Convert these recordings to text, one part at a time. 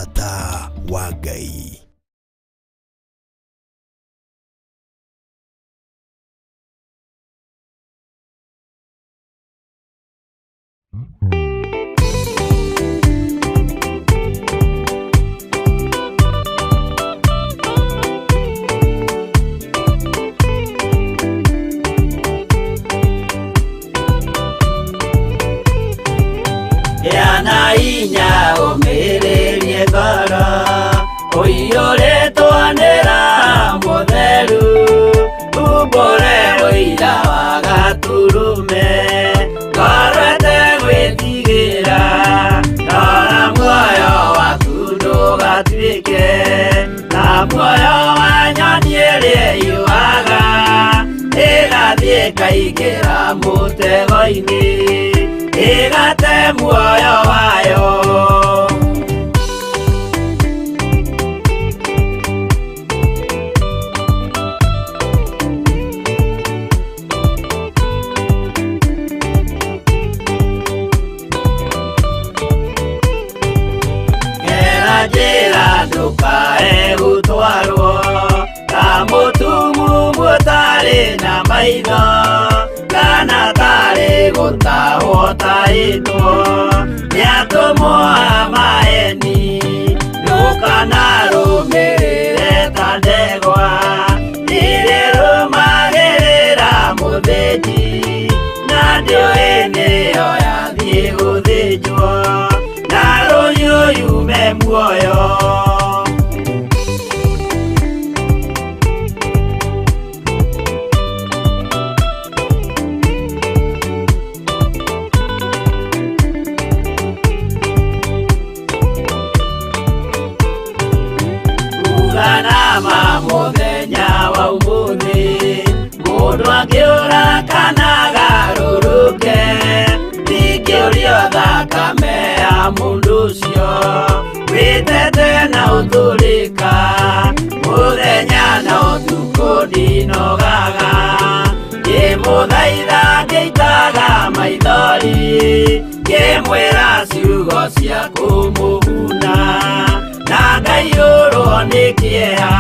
Ũrata wa Ngai. Gĩa na hinya ũmĩrĩrie ngoro ũiyũrĩtwo nĩ Roho Mũtheru, umbũre ũira wa Gatũrũme, ngoro ĩtegwĩtigĩra, rora muoyo waku ndũgatuĩke ta muoyo wa nyoni ĩrĩa ĩũaga, ĩgathiĩ ĩkaingĩra mũtego-inĩ, ĩgate muoyo wayo. Gera njĩra ndũkae gũtwarwo ta mũtumumu ũtarĩ na maitho, kana tarĩ gũtahwo tahĩtwo nĩ atũmwo a maeni, ndũkanarũmĩrĩre ta ndegwa ĩrĩa ĩrũmagĩrĩra mũthĩnji, na ndĩũĩ nĩyo yathiĩ gũthĩnjwo, na rũhiũ yume muoyo. Uga na ma mũthenya wa ũmũthĩ, mũndũ angĩũra kana agarũrũke, ndingĩũrio thakame ya mũndũ ũcio, wĩtete na ũtũrĩka, mũthenya na ũtukũ ndinogaga, ngĩmũthaitha ngĩitaga maithori, ngĩmwĩra ciugo cia kũmũguna, na ngaiyũrwo nĩ kĩeha.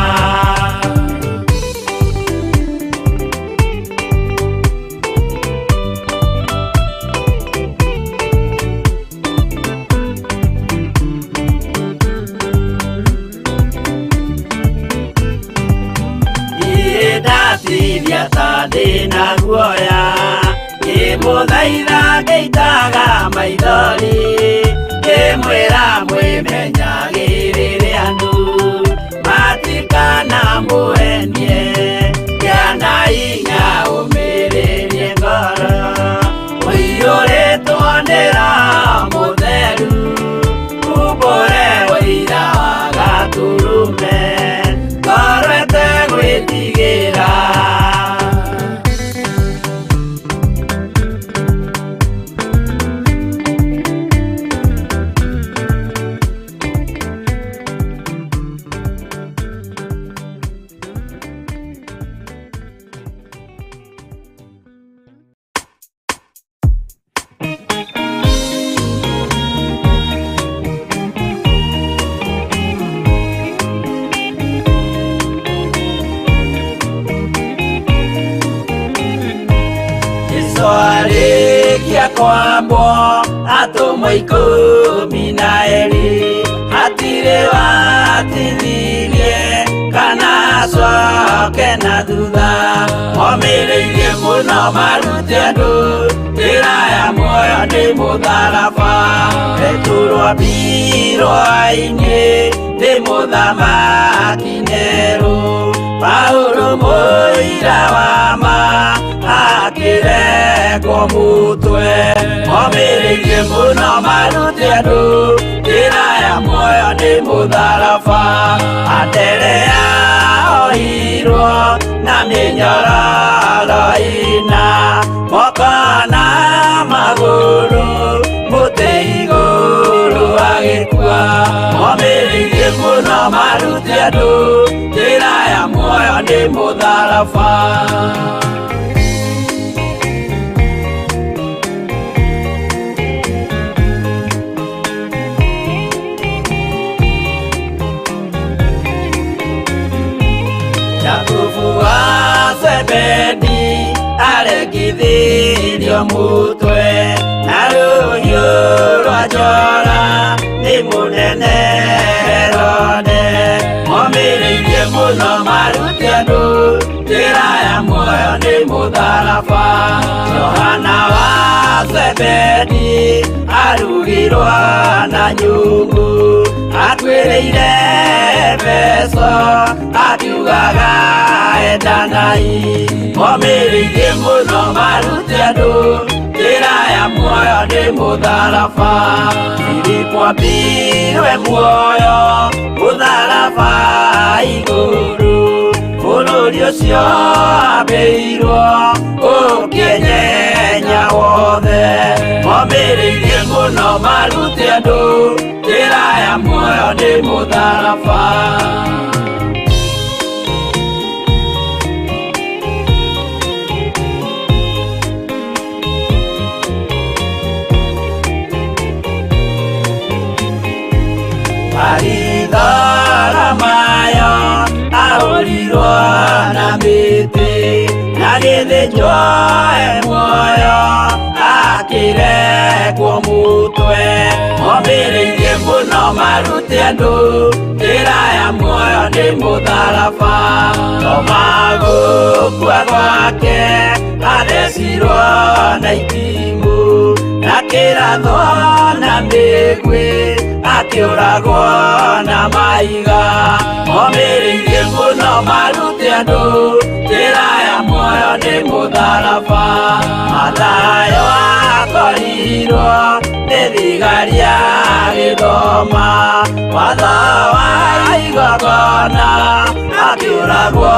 Niĩ ndatithia ta ndĩna guoya, ngĩmũthaitha ngĩitaga maithori, ngĩmwĩra mwĩmenyagĩrĩre andũ, matikanamũhenie, gĩa na hinya ũmĩrĩrie ngoro, ũiyũrĩtwo nĩ Roho Mũtheru, umbũre ũira wa Gatũrũme, ngoro ĩtegwĩtigĩra. Jesũ arĩkia kwambwo atũmwo ikũmi na erĩ, hatirĩ watithirie kana acoke na thutha, momĩrĩirie mũno marute andũ njĩra ya muoyo nĩ mũtharaba, Petero ambirwo ainĩ nĩ mũthamaki Nero, Paulo mũira wa ma akĩrengwo mũtwe, momĩrĩirie mũno marute andũ njĩra ya muoyo nĩ mũtharaba, Anderea oirwo na mĩnyororo ĩna, moko na magũrũ mũtĩ igũrũ agĩkua, momĩrĩirie mũno marute andũ njĩra ya muoyo nĩ mũtharaba. Zebedi aregithirio mutwe na rũhiũ rwa njora nĩ mũnene Herode. Momĩrĩirie mũno marute andũ njĩra ya muoyo nĩ mũtharaba. Johana wa Zebedi arugirwo na nyungu, atuĩrĩire Efeso akiugaga endanai. Momĩrĩirie mũno marute andũ njĩra ya muoyo nĩ mũtharaba. Filipo ambirwe muoyo mũtharaba igũrũ, bũrũri ũcio ambĩirwo ũkĩenyenya wothe. Momĩrĩirie mũno marute andũ njĩra ya muoyo nĩ mũtharaba. Baritholomayo ahũrirwo na mĩtĩ na gĩthĩnjwo e muoyo akĩrekwo mũtwe. Momĩrĩirie mũno marute andũ njĩra ya muoyo nĩ mũtharaba. Toma gũkua gwake athecirwo na itimũ na kĩrathwo na mĩguĩ akĩũragwo na mahiga. Momĩrĩirie mũno marute andũ njĩra ya muoyo nĩ mũtharaba. Mathayo akorirwo nĩ thigari agĩthoma watho wa igongona akĩũragwo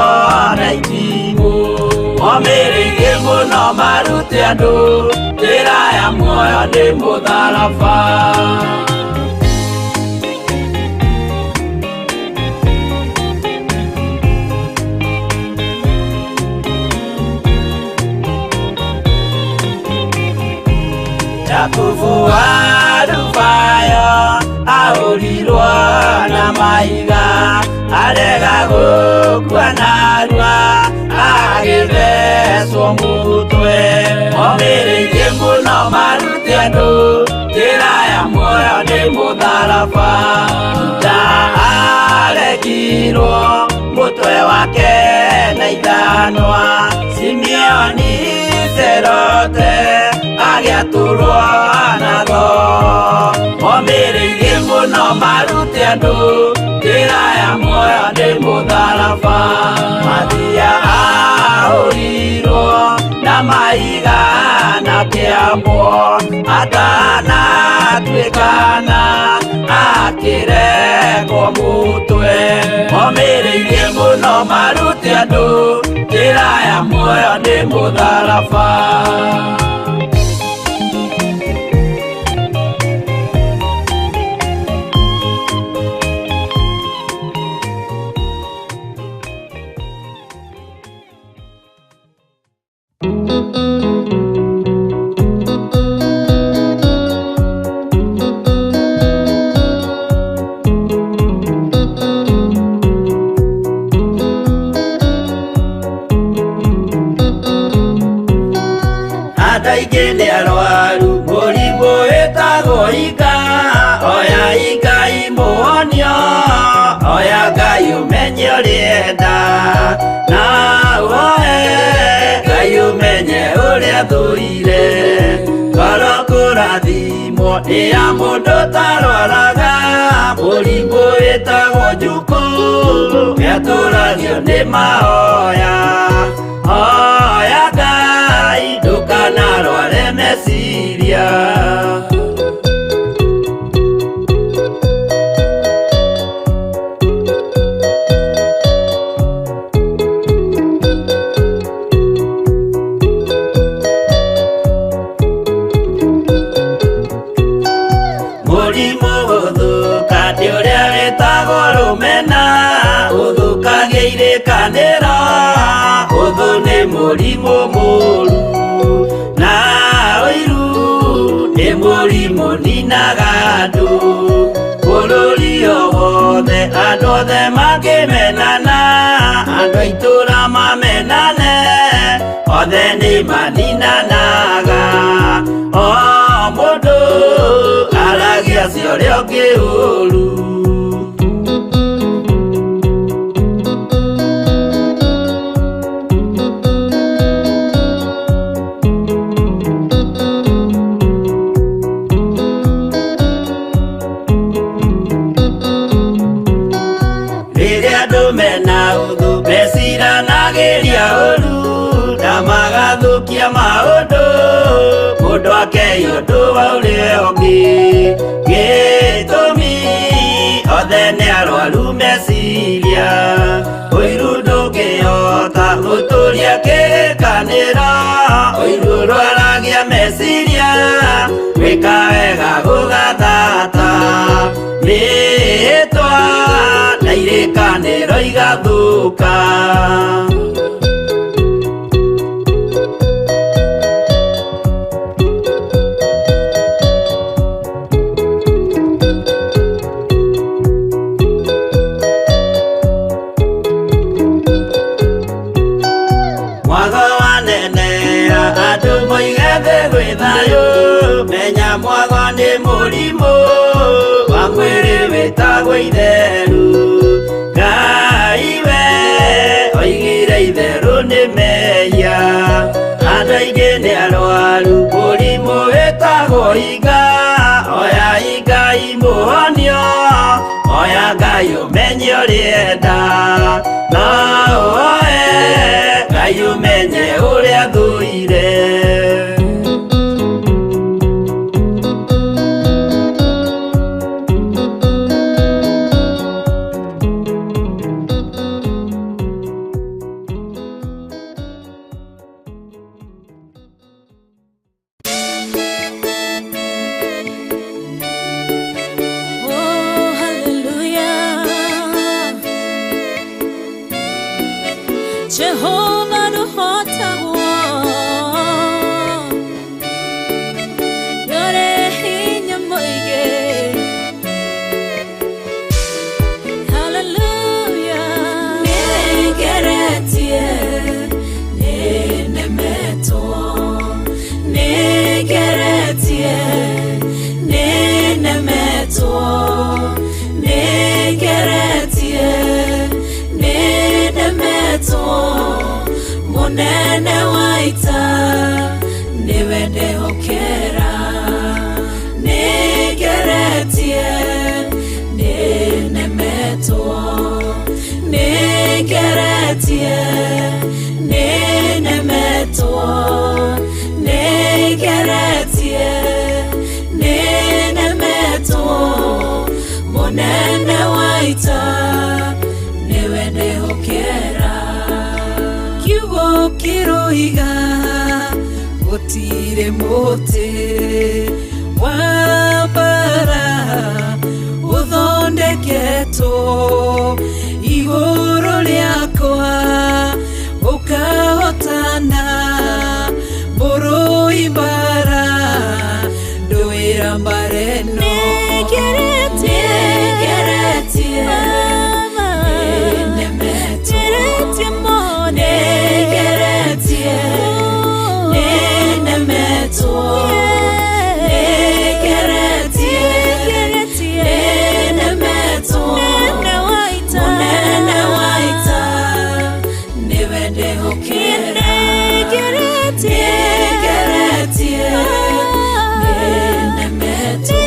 na itimũ. Momĩrĩirie mũno marute andũ njĩra ya muoyo nĩ mũtharaba. Jakubu wa Alufayo ahũrirwo na mahiga arega gũkua narua agĩthecwo mũtwe. Momĩrĩirie mũno marute andũ njĩra ya muoyo nĩ mũtharaba. Juda aregirwo mũtwe wake na ithanwa, Simeoni Zerote agĩatũrwo na thoo. Momĩrĩirie mũno marute andũ njĩra ya muoyo nĩ mũtharaba. Mathia ahũrirwo na mahiga na kĩambwo atanatuĩkana akĩrekwo mũtwe. Momĩrĩirie mũno marute andũ njĩra ya muoyo nĩ mũtharaba. Andũ aingĩ nĩ arwaru mũrimũ wĩtagwo ika, oya Ngai mũhonio, oya Ngai ũmenye ũrĩa enda, na ũhoe Ngai ũmenye ũrĩa thũire. Ngoro kũrathimwo nĩ ya mũndũ ũtarwaraga mũrimũ wĩtagwo njukũ, nĩatũragio nĩ mahoya. Hoya Ngai ndũkanarware meciria. Mũrimũ gũthũka nĩ ũrĩa wĩtagwo rũmena, ũthũkagia irĩkanĩro, ũthũ nĩ mũrimũ mũru, na ũiru nĩ mũrimũ ninaga andũ. Bũrũri o wothe andũ othe mangĩmenana, andũ a itũũra mamenane, Nĩ maninanaga o mũndũ aragia cio ũrĩa ũngĩ ũru. Rĩrĩa andũ mena ũthũ meciranagĩria ũru na magathũkia maũndũ mũndũ akei ũndũ wa ũrĩa ũngĩ. Gĩtũmi othe nĩ arwaru meciria ũiru ndũngĩhota gũtũria kĩrĩkanĩro ũiru ũrwaragia meciria gwĩka wega gũgathata mĩhĩtwa na irĩkanĩro igathũka. Mwago wanenea andũ moige thĩ gwĩ thayũ menya mwago nĩ mũrimũ wa mwĩrĩ wĩtagwo itheru. Ngai we oigire itherũ nĩ mehia andũ aingĩ nĩ arwaru mũrimũ wĩtagwo iga oya Ngai mũhonio oya Ngai ũmenye ũrĩenda no ũoe Ngai ũmenye ũrĩa thũire. Oh, hallelujah. Jehovah nũhotagwo. Ndũrĩ hinya mũingĩ. Hallelujah. Nĩngeretie, nĩnemetwo. Nĩngeretie, nĩnemetwo. Nĩngeretie, nĩnemetwo. Mũnene wa ita nĩwe ndehokera. Nĩngeretie, nĩnemetwo. Nĩngeretie, nĩnemetwo. Nĩngeretie, nĩnemetwo. Mũnene wa ita nĩwe ndehokera. Kiugo kĩroiga gũtirĩ mũtĩ wa mbara ũthondeketwo igũrũ rĩakwa ũkahotana mũrũi mbara ndũĩra mbara ĩno. Nĩngeretie, nĩnemetwo. Nĩngeretie, nĩnemetwo. Nĩngeretie, nĩnemetwo. Mũnene wa ita nĩwe ndehokera. Nĩngeretie, nĩnemetwo.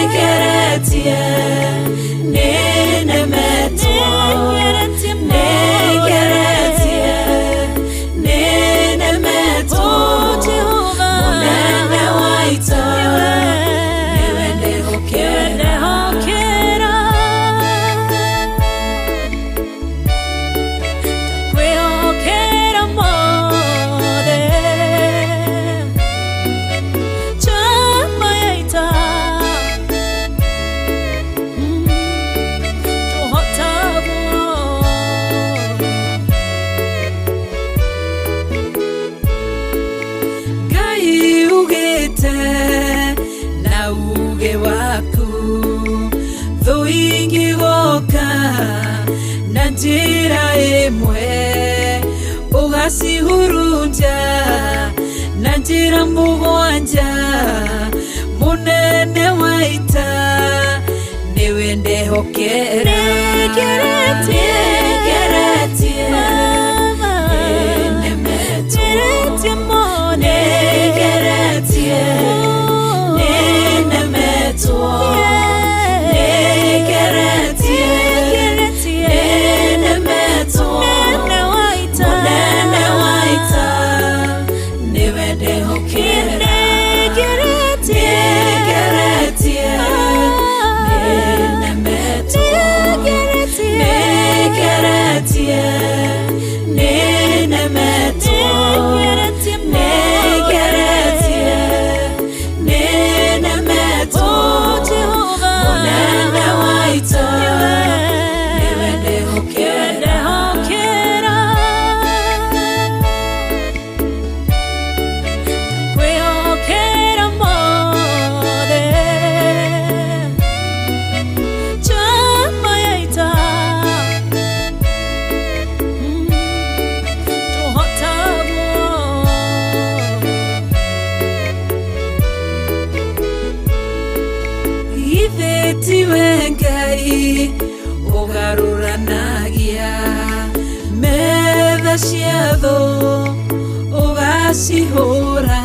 Nĩngeretie, nĩnemetwo. Nĩngeretie, nĩnemetwo. Mũnene wa ita nĩwe ndehokera. Kwĩhokera mothe chama ya ita tũhotagwo. Ngai ugĩte na uge waku thũ ingĩgoka na njĩra ĩmwe. Ũgacihurunja na njĩra mũgwanja mũnene wa ita nĩwe ndehokera. Nĩngeretie nĩnemetwo, nĩngeretie nĩnemetwo, nĩngeretie nĩnemetwo, mũnene wa ita nĩwe ndehokera. Nĩngeretie nĩnemetwo, nĩngeretie nĩnemetwo, nĩngeretie nĩnemetwo, mũnene wa ita nĩwe ndehokera. Kwĩhokera mothe njamba ya ita tũhotagwo. Ithe tiwe Ngai ũgarũranagia metha cia thũ, ũgacihũra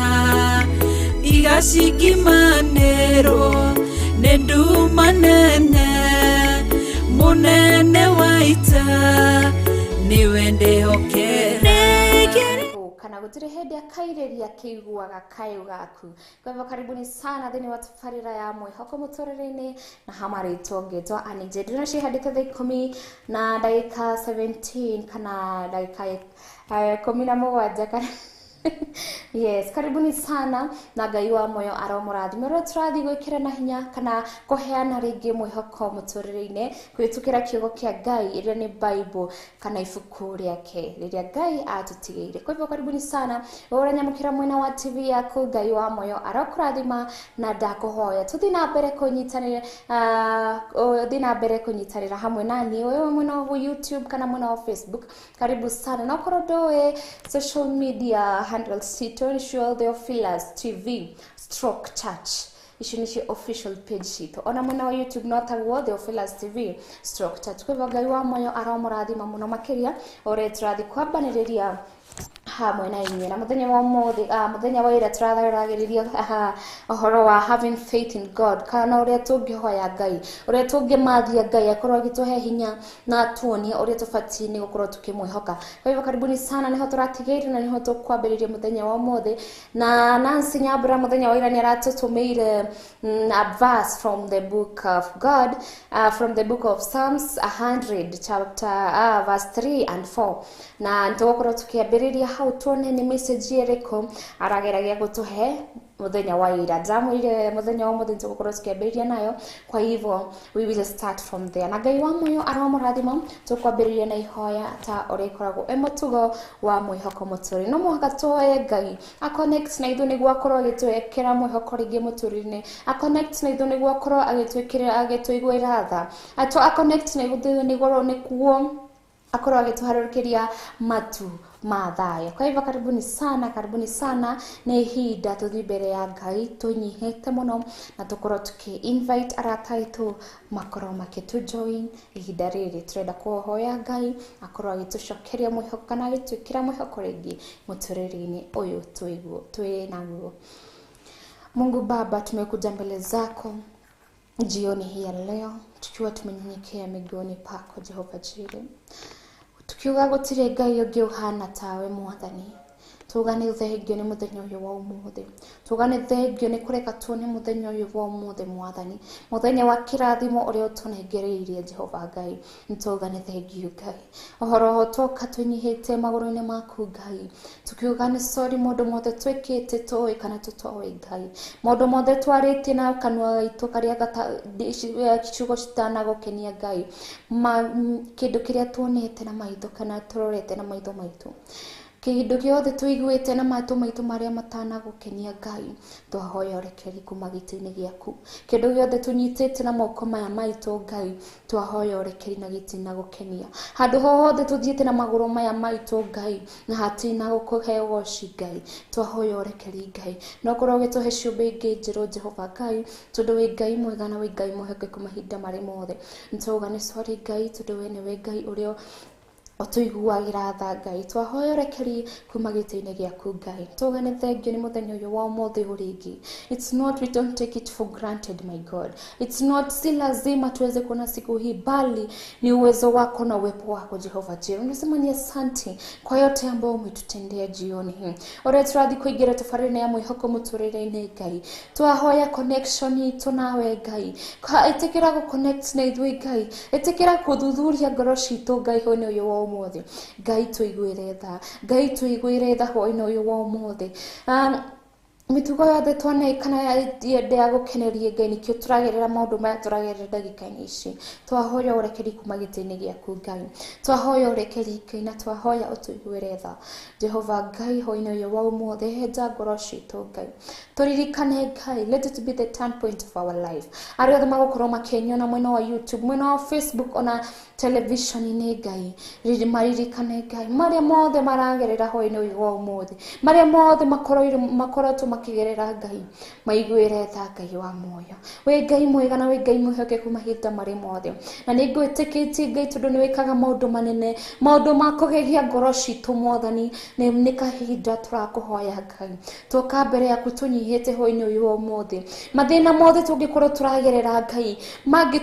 igacingimanĩrwo nĩ nduma nene. Mũnene wa ita nĩwe ndehokera. Kana gũtirĩ hĩndĩ akairĩria akĩiguaga kayũ gaku. Kwa hivyo karibuni sana thĩinĩ wa tabarĩra ya mwĩhoko mũtũrĩre-inĩ na hamarĩtwo ngĩtwo Annie J. Ndĩrona cihandĩte thaa 10 na ndagĩka 17 kana ndagĩka 17 kana yes, karibuni sana na Ngai wa moyo aromũrathime. Ũrĩa tũrathiĩ gwĩkĩra na hinya kana kũheana rĩngĩ mwĩhoko mũtũrĩre-inĩ kũhĩtũkĩra kiugo kĩa Ngai ĩrĩa nĩ Bible kana ibuku rĩake rĩrĩa Ngai atũtigĩire. Kwa hivyo karibuni sana wewe ũranyamũkĩra mwena wa TV yaku, Ngai wa moyo arokũrathima na ndakũhoya tũthiĩ na mbere kũnyitanĩra, ũthiĩ na mbere kũnyitanĩra hamwe naniĩ wewe mwena wa YouTube kana mwena wa Facebook. Karibu sana na okorwo ndũĩ social media handles citũ nĩcio Theophilus TV stroke church, icio nĩcio official page citũ. Ona mwena wa YouTube no taguo Theophilus TV stroke church. Kwa hivyo Ngai wa moyo aromũrathima mũno makĩria ũrĩa tũrathiĩ kwambanĩrĩria hamwe na inyuĩ na mũthenya wa ũmũthĩ. Mũthenya wa ira tũratharagĩrĩria ũhoro wa having faith in God kana ũrĩa tũngĩhoya Ngai, ũrĩa tũngĩmathia Ngai akorwo agĩtũhe hinya na atuonie ũrĩa tũbatiĩ nĩ gũkorwo tũkĩmwĩhoka. Kwa hivyo karibuni sana, nĩho tũratigĩire na nĩho tũkwambĩrĩria mũthenya wa ũmũthĩ. Na Nancy Nyambura mũthenya wa ira nĩ aratũtũmĩire a verse from the book of God, from the book of Psalms 100 chapter verse 3 and 4, na nĩtũgũkorwo tũkĩambĩrĩria hau tuone nĩ message ĩrĩkũ arageragia gũtũhe mũthenya wa ira. Ndamwĩrire mũthenya wa ũmũthĩ nĩtũgũkorwo tũkĩambĩrĩria nayo, kwa hivyo we will start from there. Na Ngai wa moyo aromũrathima. Tũkwambĩrĩria na ihoya ta ũrĩa ĩkoragwo ĩ mũtugo wa mwĩhoko mũtũrĩre. No mũhaka tũhoye Ngai a connect na ithuĩ nĩguo akorwo agĩtwĩkĩra mwĩhoko rĩngĩ mũtũrĩre-inĩ, a connect na ithuĩ nĩguo akorwo agĩtwĩkĩra agĩtũiguĩra tha, a connect na ithuĩ nĩguo akorwo agĩtũharũrũkĩria matu ma thayũ. Kwa hivyo karibuni sana, karibuni sana. Nĩ ihinda tũthiĩ mbere ya Ngai tũnyihĩte mũno na tũkorwo tũkĩ invite arata aitũ makorwo makĩtũ join ihinda rĩrĩ. Tũrenda kũhoya Ngai akorwo agĩtũcokeria mwĩhoko kana agĩtwĩkĩra mwĩhoko rĩngĩ mũtũrĩre-inĩ ũyũ twĩ naguo. Mungu Baba, tumekuja mbele zako jioni hii ya leo tukiwa tumenyenyekea miguuni pako Jehova Jireh, tukiuga gũtirĩ Ngai ũngĩ ũhana tawe Mwathani. Tuga nĩ thengio nĩ mũthenya ũyũ wa ũmũthĩ, tuga nĩ thengio nĩ kũreka tuone mũthenya ũyũ wa ũmũthĩ Mwathani, mũthenya wa kĩrathimo ũrĩa ũtũnengereirie Jehova Ngai. Nĩtwauga nĩ thengio Ngai, ũhoro twoka twĩnyihĩte magũrũ-inĩ maku Ngai, tukiuga nĩ sorry maũndũ mothe twĩkĩte tũĩ kana tũtoĩ Ngai, maũndũ mothe twarĩtie na kanua gaitũ karĩa ciugo citanagũkenia Ngai, kĩndũ kĩrĩa tuonete na maitho kana tũrorete na maitho maitũ, Kĩndũ gĩothe tũiguĩte na matũ maitũ marĩa matanagũkenia Ngai, twahoya ũrekeri kuma gĩtĩ-inĩ gĩaku. Kĩndũ gĩothe tũnyitĩte na moko maya maitũ Ngai, twahoya ũrekeri na gĩtinagũkenia. Handũ hothe tũthiĩte na magũrũ maya maitũ Ngai, na hatinagũkũhe ũgoci Ngai, twahoya ũrekeri Ngai. Na ũkorwo ũgĩtũhe ciũmbe ingĩ njerũ Jehova Ngai, tondũ wĩ Ngai mwega na wĩ Ngai mwĩhokeku mahinda marĩ mothe. Nĩtwauga nĩ sorry Ngai, tondũ we nĩwe Ngai ũrĩa ũtũiguagĩra tha Ngai. Twahoya ũrekeri kuma gĩtĩ-inĩ gĩaku Ngai. Twauga nĩ thengiũ nĩ mũthenya ũyũ wa ũmũthĩ ũrĩngĩ. It's not, we don't take it for granted, my God. It's not, si lazima tuweze kuona siku hii, bali ni uwezo wako na uwepo wako Jehova Jireh. Unasema ni asante kwa yote ambayo umetutendea jioni hii. Ũrĩa tũrathiĩ kũingĩra tabarĩra ya mwĩhoko mũtũrĩre-inĩ Ngai, twahoya connection itũ nawe Ngai. Ĩtĩkĩra gũ connect na ithuĩ Ngai, ĩtĩkĩra gũthuthuria ngoro citũ Ngai hwaĩ-inĩ ũyũ wa ũmũthĩ. Ngai tũiguĩre tha, Ngai tũiguĩre tha hwaĩ-inĩ ũyũ wa ũmũthĩ. Mĩtugo yothe twaneka na ya gũkeneria Ngai, nĩkĩo tũragerera maũndũ maya tũragerera ndagĩka-inĩ ici. Twahoya ũrekeri kuma gĩtĩ-inĩ gĩaku Ngai, twahoya ũrekeri Ngai, na twahoya ũtũiguĩre tha Jehova Ngai hwaĩ-inĩ ũyũ wa ũmũthĩ. Henja ngoro citũ Ngai, tũririkane Ngai, let it be the turn point of our life. Arĩa othe magũkorwo makĩnyona mwena wa YouTube, mwena wa Facebook, ona television-inĩ Ngai, maririkane Ngai marĩa mothe maragerera hwaĩ-inĩ ũyũ wa ũmũthĩ, marĩa mothe makoretwo makĩgerera Ngai, maiguĩre tha Ngai wa muoyo. Wĩ Ngai mwega na wĩ Ngai mwĩhokeku mahinda marĩ mothe, na nĩ ngwĩtĩkĩtie Ngai tondũ nĩ wĩkaga maũndũ manene, maũndũ ma kũgegia ngoro citũ Mwathani. Nĩ kahinda tũrakũhoya Ngai, twoka mbere yaku tũnyihĩte hwaĩ-inĩ ũyũ wa ũmũthĩ. Mathĩna mothe tũngĩkorwo tũragerera Ngai, mangĩ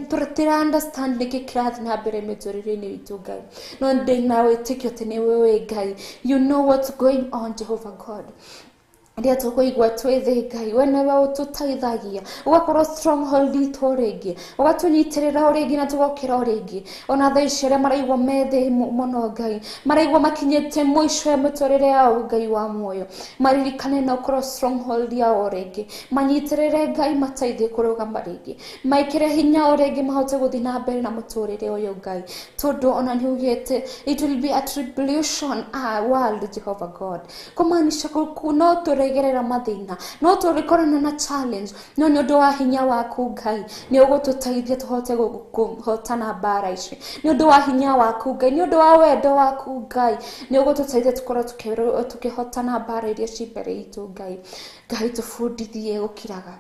tũtira understand nĩkĩ kĩrathiĩ na mbere mĩtũrĩre-inĩ itũ Ngai, no ndĩna wĩtĩkio atĩ nĩwe wĩ Ngai. You know what's going on, Jehovah God. Rĩrĩa tũkũigua twĩ thĩ Ngai, we nĩwe ũtũteithagia, ũgakorwo stronghold itũ o rĩngĩ, ũgatũnyitĩrĩra o rĩngĩ na tũgokĩra o rĩngĩ. Ona thaa ici arĩa maraigua me thĩ mũno Ngai, maraigua makinyĩte mũico ya mĩtũrĩre yao Ngai wa muoyo, maririkane na ũkorwo stronghold yao o rĩngĩ, manyitĩrĩre Ngai, mateithie kũrũgama rĩngĩ, maikĩre hinya o rĩngĩ, mahote gũthiĩ na mbere na mũtũrĩre ũyũ Ngai, tondũ ona nĩ ugĩte it will be a tribulation world, Jehovah God. Kũmaanisha no tũregerera mathĩna, no tũrĩkorana na challenge, no nĩ ũndũ wa hinya waku Ngai nĩ ũgũtũteithia tũhote kũhotana mbara ici. Nĩ ũndũ wa hinya waku Ngai, nĩ ũndũ wa wendo waku Ngai, nĩ ũgũtũteithia tũkorwo tũkĩhotana mbara iria ci mbere itũ Ngai. Ngai tũbundithie gũkiraga,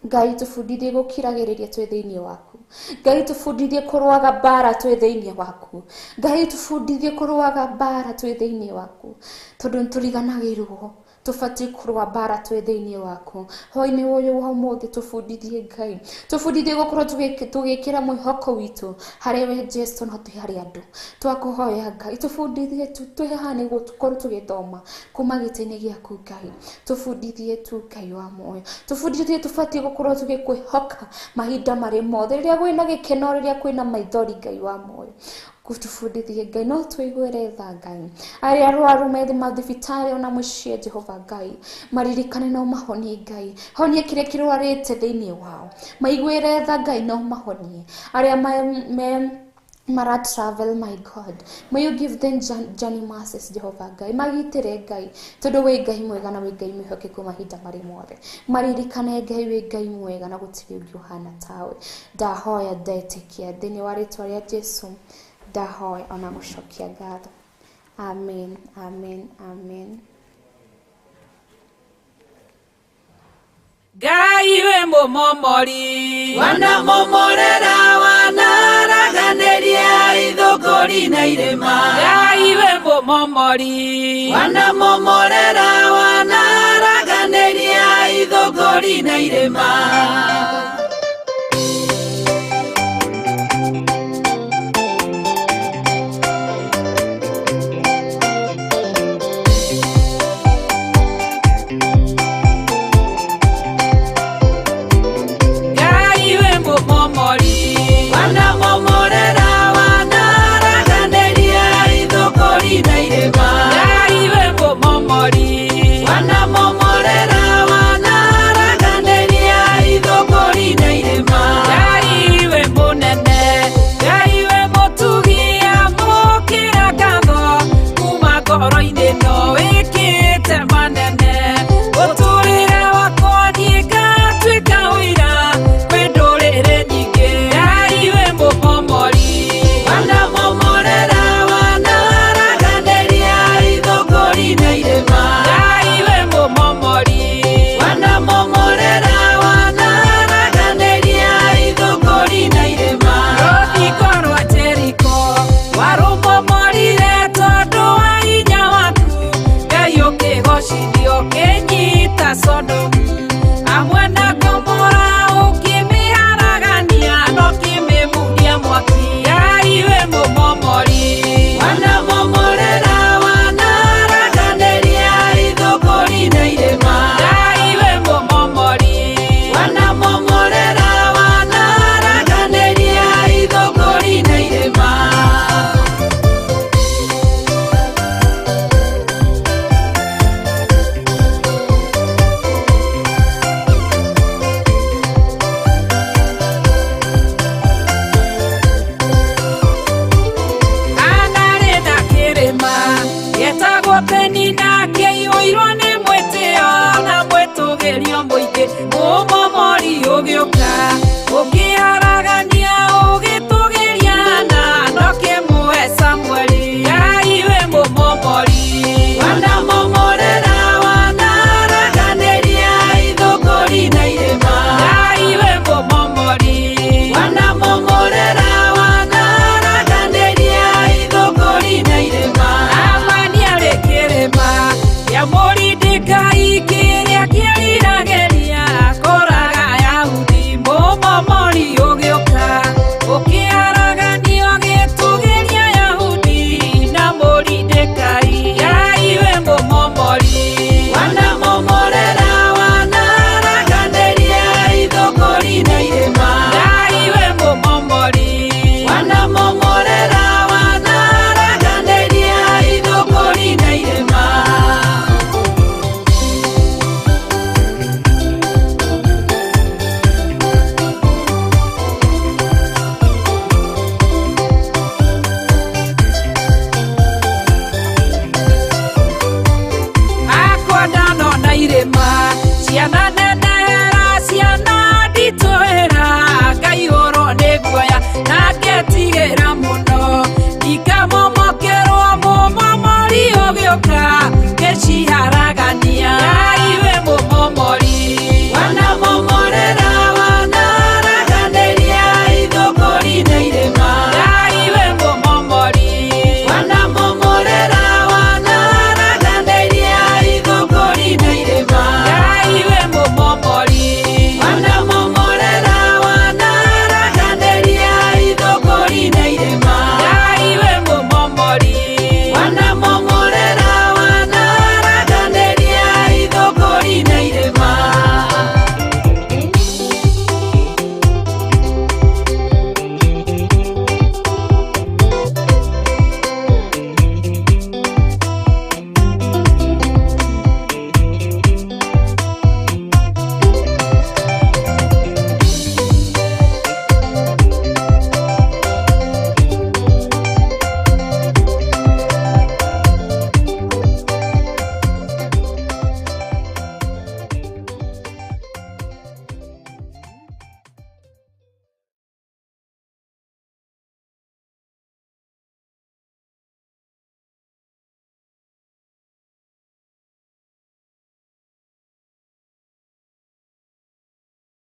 Ngai tũbundithie gũkiragĩrĩria twĩ thĩinĩ waku, Ngai tũbundithie kũrũaga mbara twĩ thĩinĩ waku, Ngai tũbundithie kũrũaga mbara twĩ thĩinĩ waku, tondũ nĩtũriganagĩrwo tũbatiĩ kũrũa mbara twĩ thĩinĩ waku. Hwaĩ-inĩ ũyũ wa ũmũthĩ tũbundithie Ngai, tũbundithie gũkorwo tũgĩkĩra mwĩhoko witũ harĩ we Jesu, no ti harĩ andũ. Twakũhoya Ngai tũbundithie tu, twĩ haha nĩguo tũkorwo tũgĩthoma kuma gĩtĩ-inĩ gĩaku Ngai, tũbundithie tu Ngai wa muoyo, tũbundithie tũbatiĩ gũkorwo tũgĩkwĩhoka mahinda marĩ mothe, rĩrĩa kwĩna gĩkeno, rĩrĩa kwĩna maithori Ngai wa muoyo, tũbundithie Ngai, no tũiguĩre tha Ngai. Arĩa arwaru me mathibitarĩ ona mũciĩ Jehova Ngai, maririkane no mahonie Ngai, honie kĩrĩa kĩrwarĩte thĩinĩ wao, maiguĩre tha Ngai, no mahonie arĩa me mara travel, my God, may you give them journey mercies, Jehovah Ngai, magitĩre Ngai, tondũ wĩ Ngai mwega na wĩ Ngai mwĩhokeku mahinda marĩ mothe. Maririkane Ngai, wĩ Ngai mwega na gũtirĩ ũngĩ ũhana tawe. Ndahoya ndetĩkia thĩinĩ wa rĩtwa rĩa Jesu, ndahoya ona gũcokia ngatho. Amen, amen, amen. Ngai wĩ mũmomori, Wanamomorera, wanaraganĩria ithũngũri na irĩma. Ngai wĩ mũmomori, Wanamomorera, wanaraganĩria ithũngũri na irĩma. Ngai wĩ mũmomori, Wanamomorera, wanaraganĩria ithũngũri na irĩma. Ngai wĩ mũmomori, Wanamomorera, wanaraganĩria ithũngũri na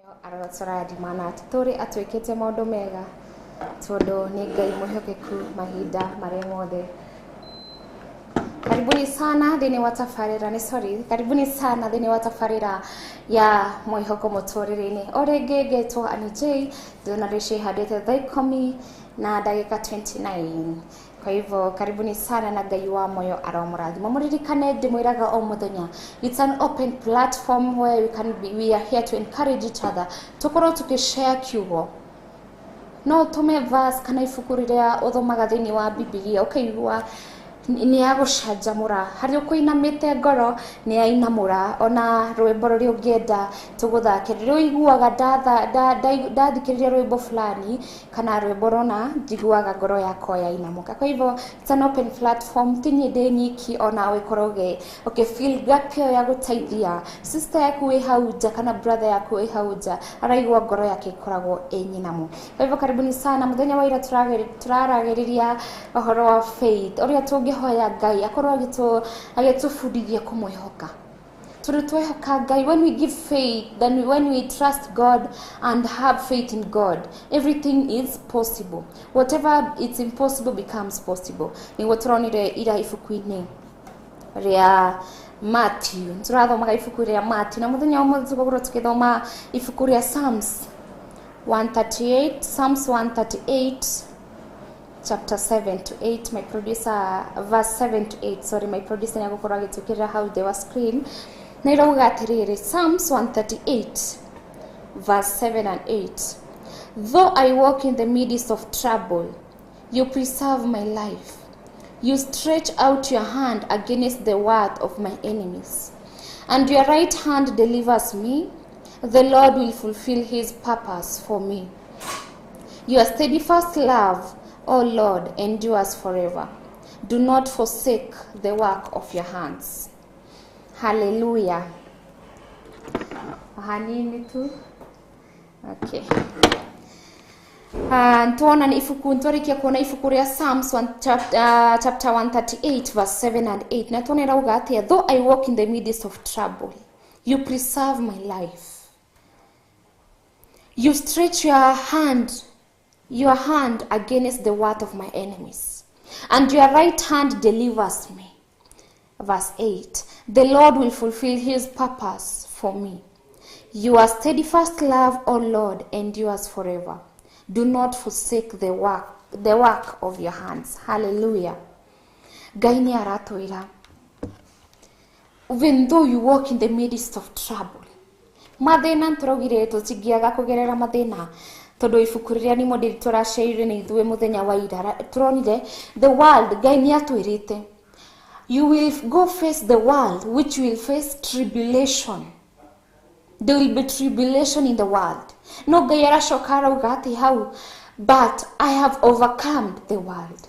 Arotũrathima na tũtũre atwĩkĩte maũndũ mega tondũ nĩ Ngai mwĩhokeku mahinda marĩa mothe. Karibuni sana thĩinĩ wa tabarĩra nĩ sorry, karibuni sana thĩinĩ wa tabarĩra ya mwĩhoko mũtũrĩre-inĩ. O rĩngĩ ngetwo Annie J, ndĩrona rĩcihandĩte thaa ikũmi na ndagĩka 29. Kwa hivyo karibuni sana na Ngai wa moyo aromũrathima. Mũririkane ndĩmwĩraga o mũthenya, it's an open platform where we are here to encourage each other. Tũkorwo tũkĩshare kiugo. No ũtũme verse kana ibuku rĩrĩa ũthomaga thĩinĩ wa Bibilia ũkaigua nĩ ya gũcanjamũra harĩa ũkũinamĩte ngoro nĩ yainamũra ona rwĩmbo rũrĩa ũngĩenda tũgũthake rĩrĩa ũiguaga ndathikĩrĩria rwĩmbo fulani kana rwĩmbo rũna njiguaga ngoro yakwa yainamũka. Kwa hivyo it's an open platform, ti niĩ ndĩ nyiki, ona ũkorwo ũkĩ feel gap ĩyo ya gũteithia sister yaku wĩ hau nja kana brother yaku wĩ hau nja araigua ngoro yake ĩkoragwo ĩ nyinamu. Kwa hivyo karibuni sana. Mũthenya wa ira tũraragĩrĩria ũhoro wa faith, ũrĩa tũngĩhoya Ngai akorwo agĩtũbundithia kũmwĩhoka. Tondũ twehoka Ngai, when we give faith, then when we trust God and have faith in God, everything is possible. Whatever it's impossible becomes possible. Nĩguo tũronire ira ibuku-inĩ rĩa Matthew. Tũrathomaga ibuku rĩa Matthew na mũthenya ũmũthĩ tũgũkorwo tũgĩthoma ibuku rĩa Psalms 138, Psalms 138 chapter 7 to 8. My producer, verse 7 to 8, sorry, my producer nĩegũkorwo agĩtwĩkĩrĩra hau thĩ wa screen. Na ĩrauga atĩrĩrĩ, Psalms 138 verse 7 and 8. Though I walk in the midst of trouble, you preserve my life. You stretch out your hand against the wrath of my enemies, and your right hand delivers me. The Lord will fulfill his purpose for me. Your steadfast love, O Lord, endures forever. Do not forsake the work of your hands. Hallelujah. Hanini tu. Okay. Tuona ni ibuku ntwarikia kuona ibuku rĩa Psalms chapter 138 verse 7 and 8. Na tuona irauga atia, though I walk in the midst of trouble, you preserve my life. You stretch your hand against the wrath of my enemies, and your right hand delivers me. Verse 8, the Lord will fulfill his purpose for me. Your steadfast love, O Lord, endures forever. Do not forsake the work of your hands. Hallelujah. Ngai nĩ aratwĩra, even though you walk in the midst of trouble, mathĩna tũraugire tũtingĩaga kũgerera mathĩna, tondũ ibuku rĩrĩa nĩ mũndĩ tũraceire nĩ ithuĩ mũthenya wa ira tũronire the world. Ngai nĩ atwĩrĩte, you will go face the world which will face tribulation. There will be tribulation in the world. No Ngai aracoka arauga atĩ hau, but I have overcome the world.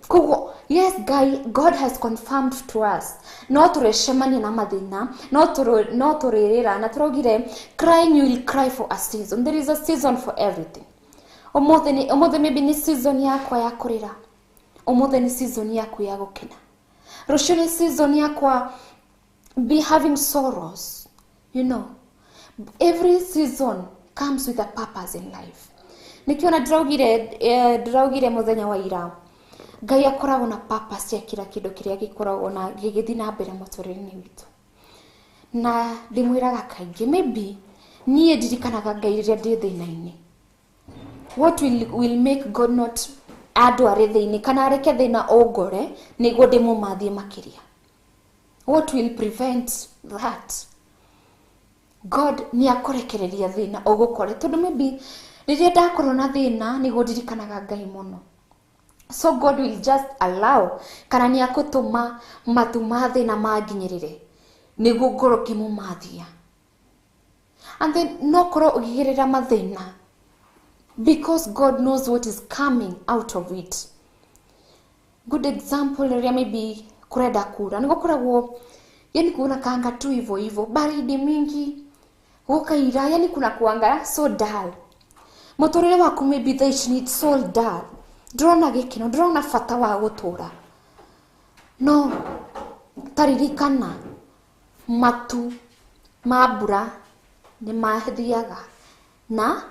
Koguo, yes, Ngai, God has confirmed to us. No tũrecemania na mathĩna, no tũrĩrĩra, na tũraugire, crying you will cry for a season. There is a season for everything. Ũmũthĩ maybe nĩ season yakwa ya kũrĩra. Ũmũthĩ nĩ season yaku ya gũkena. Rũciũ nĩ season yakwa be having sorrows. You know, every season comes with a purpose in life. Nĩkĩo na ndĩraugire mũthenya wa ira, Ngai akoragwo na purpose ya kila kĩndũ kĩrĩa gĩkoragwo na gĩgĩthiĩ na mbere mũtũrĩre-inĩ witũ. Na ndĩmwĩraga kaingĩ, maybe niĩ ndirikanaga Ngai rĩrĩa ndĩ thĩna-inĩ. What will make God not andware thĩinĩ kana areke thĩna ũngore nĩguo ndĩmũmathie makĩria? What will prevent that? God nĩ akũrekereria thĩna ũgũkore, tondũ maybe rĩrĩa ndakorwo na thĩna nĩguo ndirikanaga Ngai mũno. So God will just allow kana nĩ akũtũma matu ma thĩna manginyĩrĩre nĩguo ngorwo ngĩmũmathia. And then no korwo ũkĩgerera mathĩna because God knows what is coming out of it. Good example rĩrĩa maybe kũrenda kura nĩ gũkoragwo yani kuna kanga tu hivyo hivyo, baridi mingi, gũkaira, yani kuna kuanga so dull. Mũtũrĩre waku maybe thaa ici ni so dull. Ndũrona gĩkeno, ndũrona bata wa gũtũra. No taririkana matu ma mbura Nĩ mathiaga na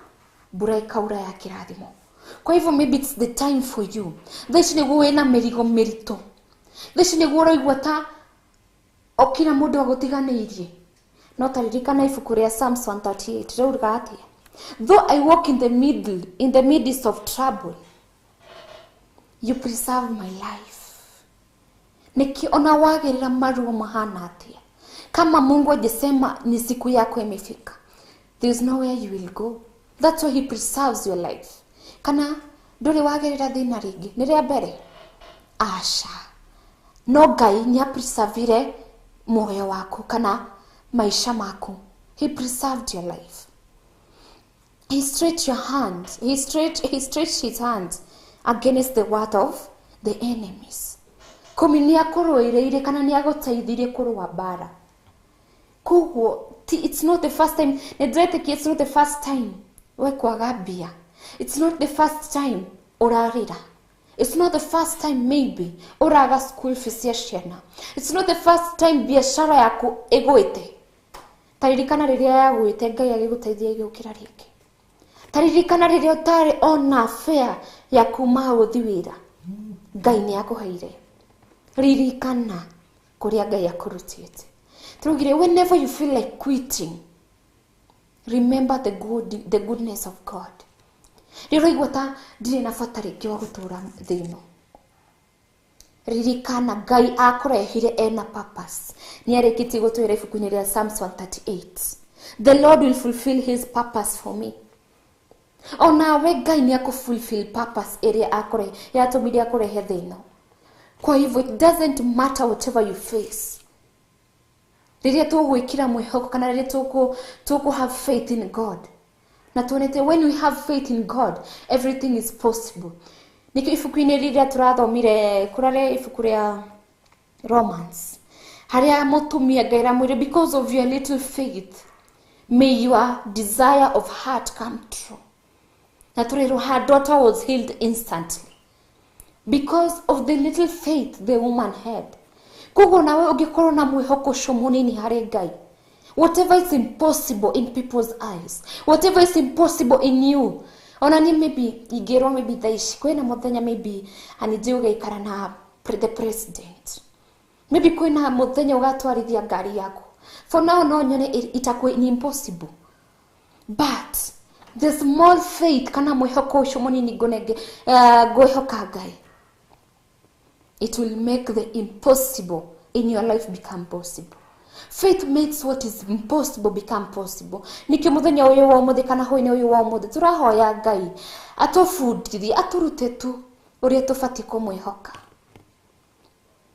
mbura ĩkaura ya kĩrathimo. Kwa hivyo maybe it's the time for you. Thaa ici nĩguo wĩna mĩrigo mĩritũ. Thaa ici nĩguo ũraigua ta o kila mũndũ agũtiganĩirie. No taririkana ibuku rĩa Psalms 138 rĩuga atĩa? Though I walk in the midst of trouble, you preserve my life. Nĩkĩ ona wagĩrĩra maruo mahana atĩa? Kama Mungu hajasema ni siku yako imefika, there is nowhere you will go. That's why he preserves your life. Kana ndũrĩ wagĩrĩra thĩna rĩngĩ, nĩ rĩa mbere? Aca. No Ngai nĩ apreservire muoyo waku kana maisha maku. He preserved your life. He stretched your hand. He stretched his hand against the word of the enemies. Kumi nĩ akũrũĩrĩire kana nĩ agũteithirie kũrũa mbara. Koguo it's not the first time. Nĩ ndĩretĩkia it's not the first time we kwaga mbia. It's not the first time ũrarĩra. It's not the first time maybe ũraga school fees ya ciana. It's not the first time biashara yaku ĩgwĩte. Taririkana rĩrĩa yagwĩte Ngai agĩgũteithia ĩgĩũkĩra rĩngĩ. Taririkana rĩrĩa ũtarĩ ona fare ya kuma hau ũthiĩ wĩra. Ngai nĩ akũheire. Ririkana kũrĩa Ngai akũrutĩte. Tũraugire whenever you feel like quitting, remember the goodness of God. Rĩrĩa ũraigua ta ndirĩ na bata rĩngĩ wa gũtũra thĩ ĩno, ririkana Ngai akũrehire ena purpose. Nĩ arĩkĩtie gũtwĩra ibuku-inĩ rĩa Psalms 138. The Lord will fulfill his purpose for me. Onawe Ngai nĩ akũfulfill purpose ĩrĩa akũrehe, yatũmire akũrehe thĩ ĩno. Kwa hivyo it doesn't matter whatever you face. Rĩrĩa tũgwĩkĩra mwĩhoko kana rĩrĩa tũkũ have faith in God. Na tuonete when we have faith in God, everything is possible. Nĩkĩo ibuku-inĩ rĩrĩa tũrathomire, kũrarĩa ibuku rĩa Romans, harĩa mũtumia Ngai aramwĩra, because of your little faith, may your desire of heart come true. Na tũrerwo her daughter was healed instantly because of the little faith the woman had. Koguo nawe ũngĩkorwo na mwĩhoko ũcio mũnini harĩ Ngai, whatever is impossible in people's eyes, whatever is impossible in you, ona ni maybe ingĩrwo maybe thaa ici kwĩna mũthenya maybe anijĩ ũgaikara na the president, maybe kwĩna mũthenya ũgatwarithia ngari yaku. For now no nyone itakuwa ni impossible, but the small faith kana mwĩhoko ũcio mũnini ngũnenge, ngwĩhoka Ngai, it will make the impossible in your life become possible. Faith makes what is impossible become possible. Nĩkĩo mũthenya ũyũ wa ũmũthĩ kana hwaĩ-inĩ ũyũ wa ũmũthĩ tũrahoya Ngai atũbundithie, atũrute tu ũrĩa tũbatiĩ kũmwĩhoka.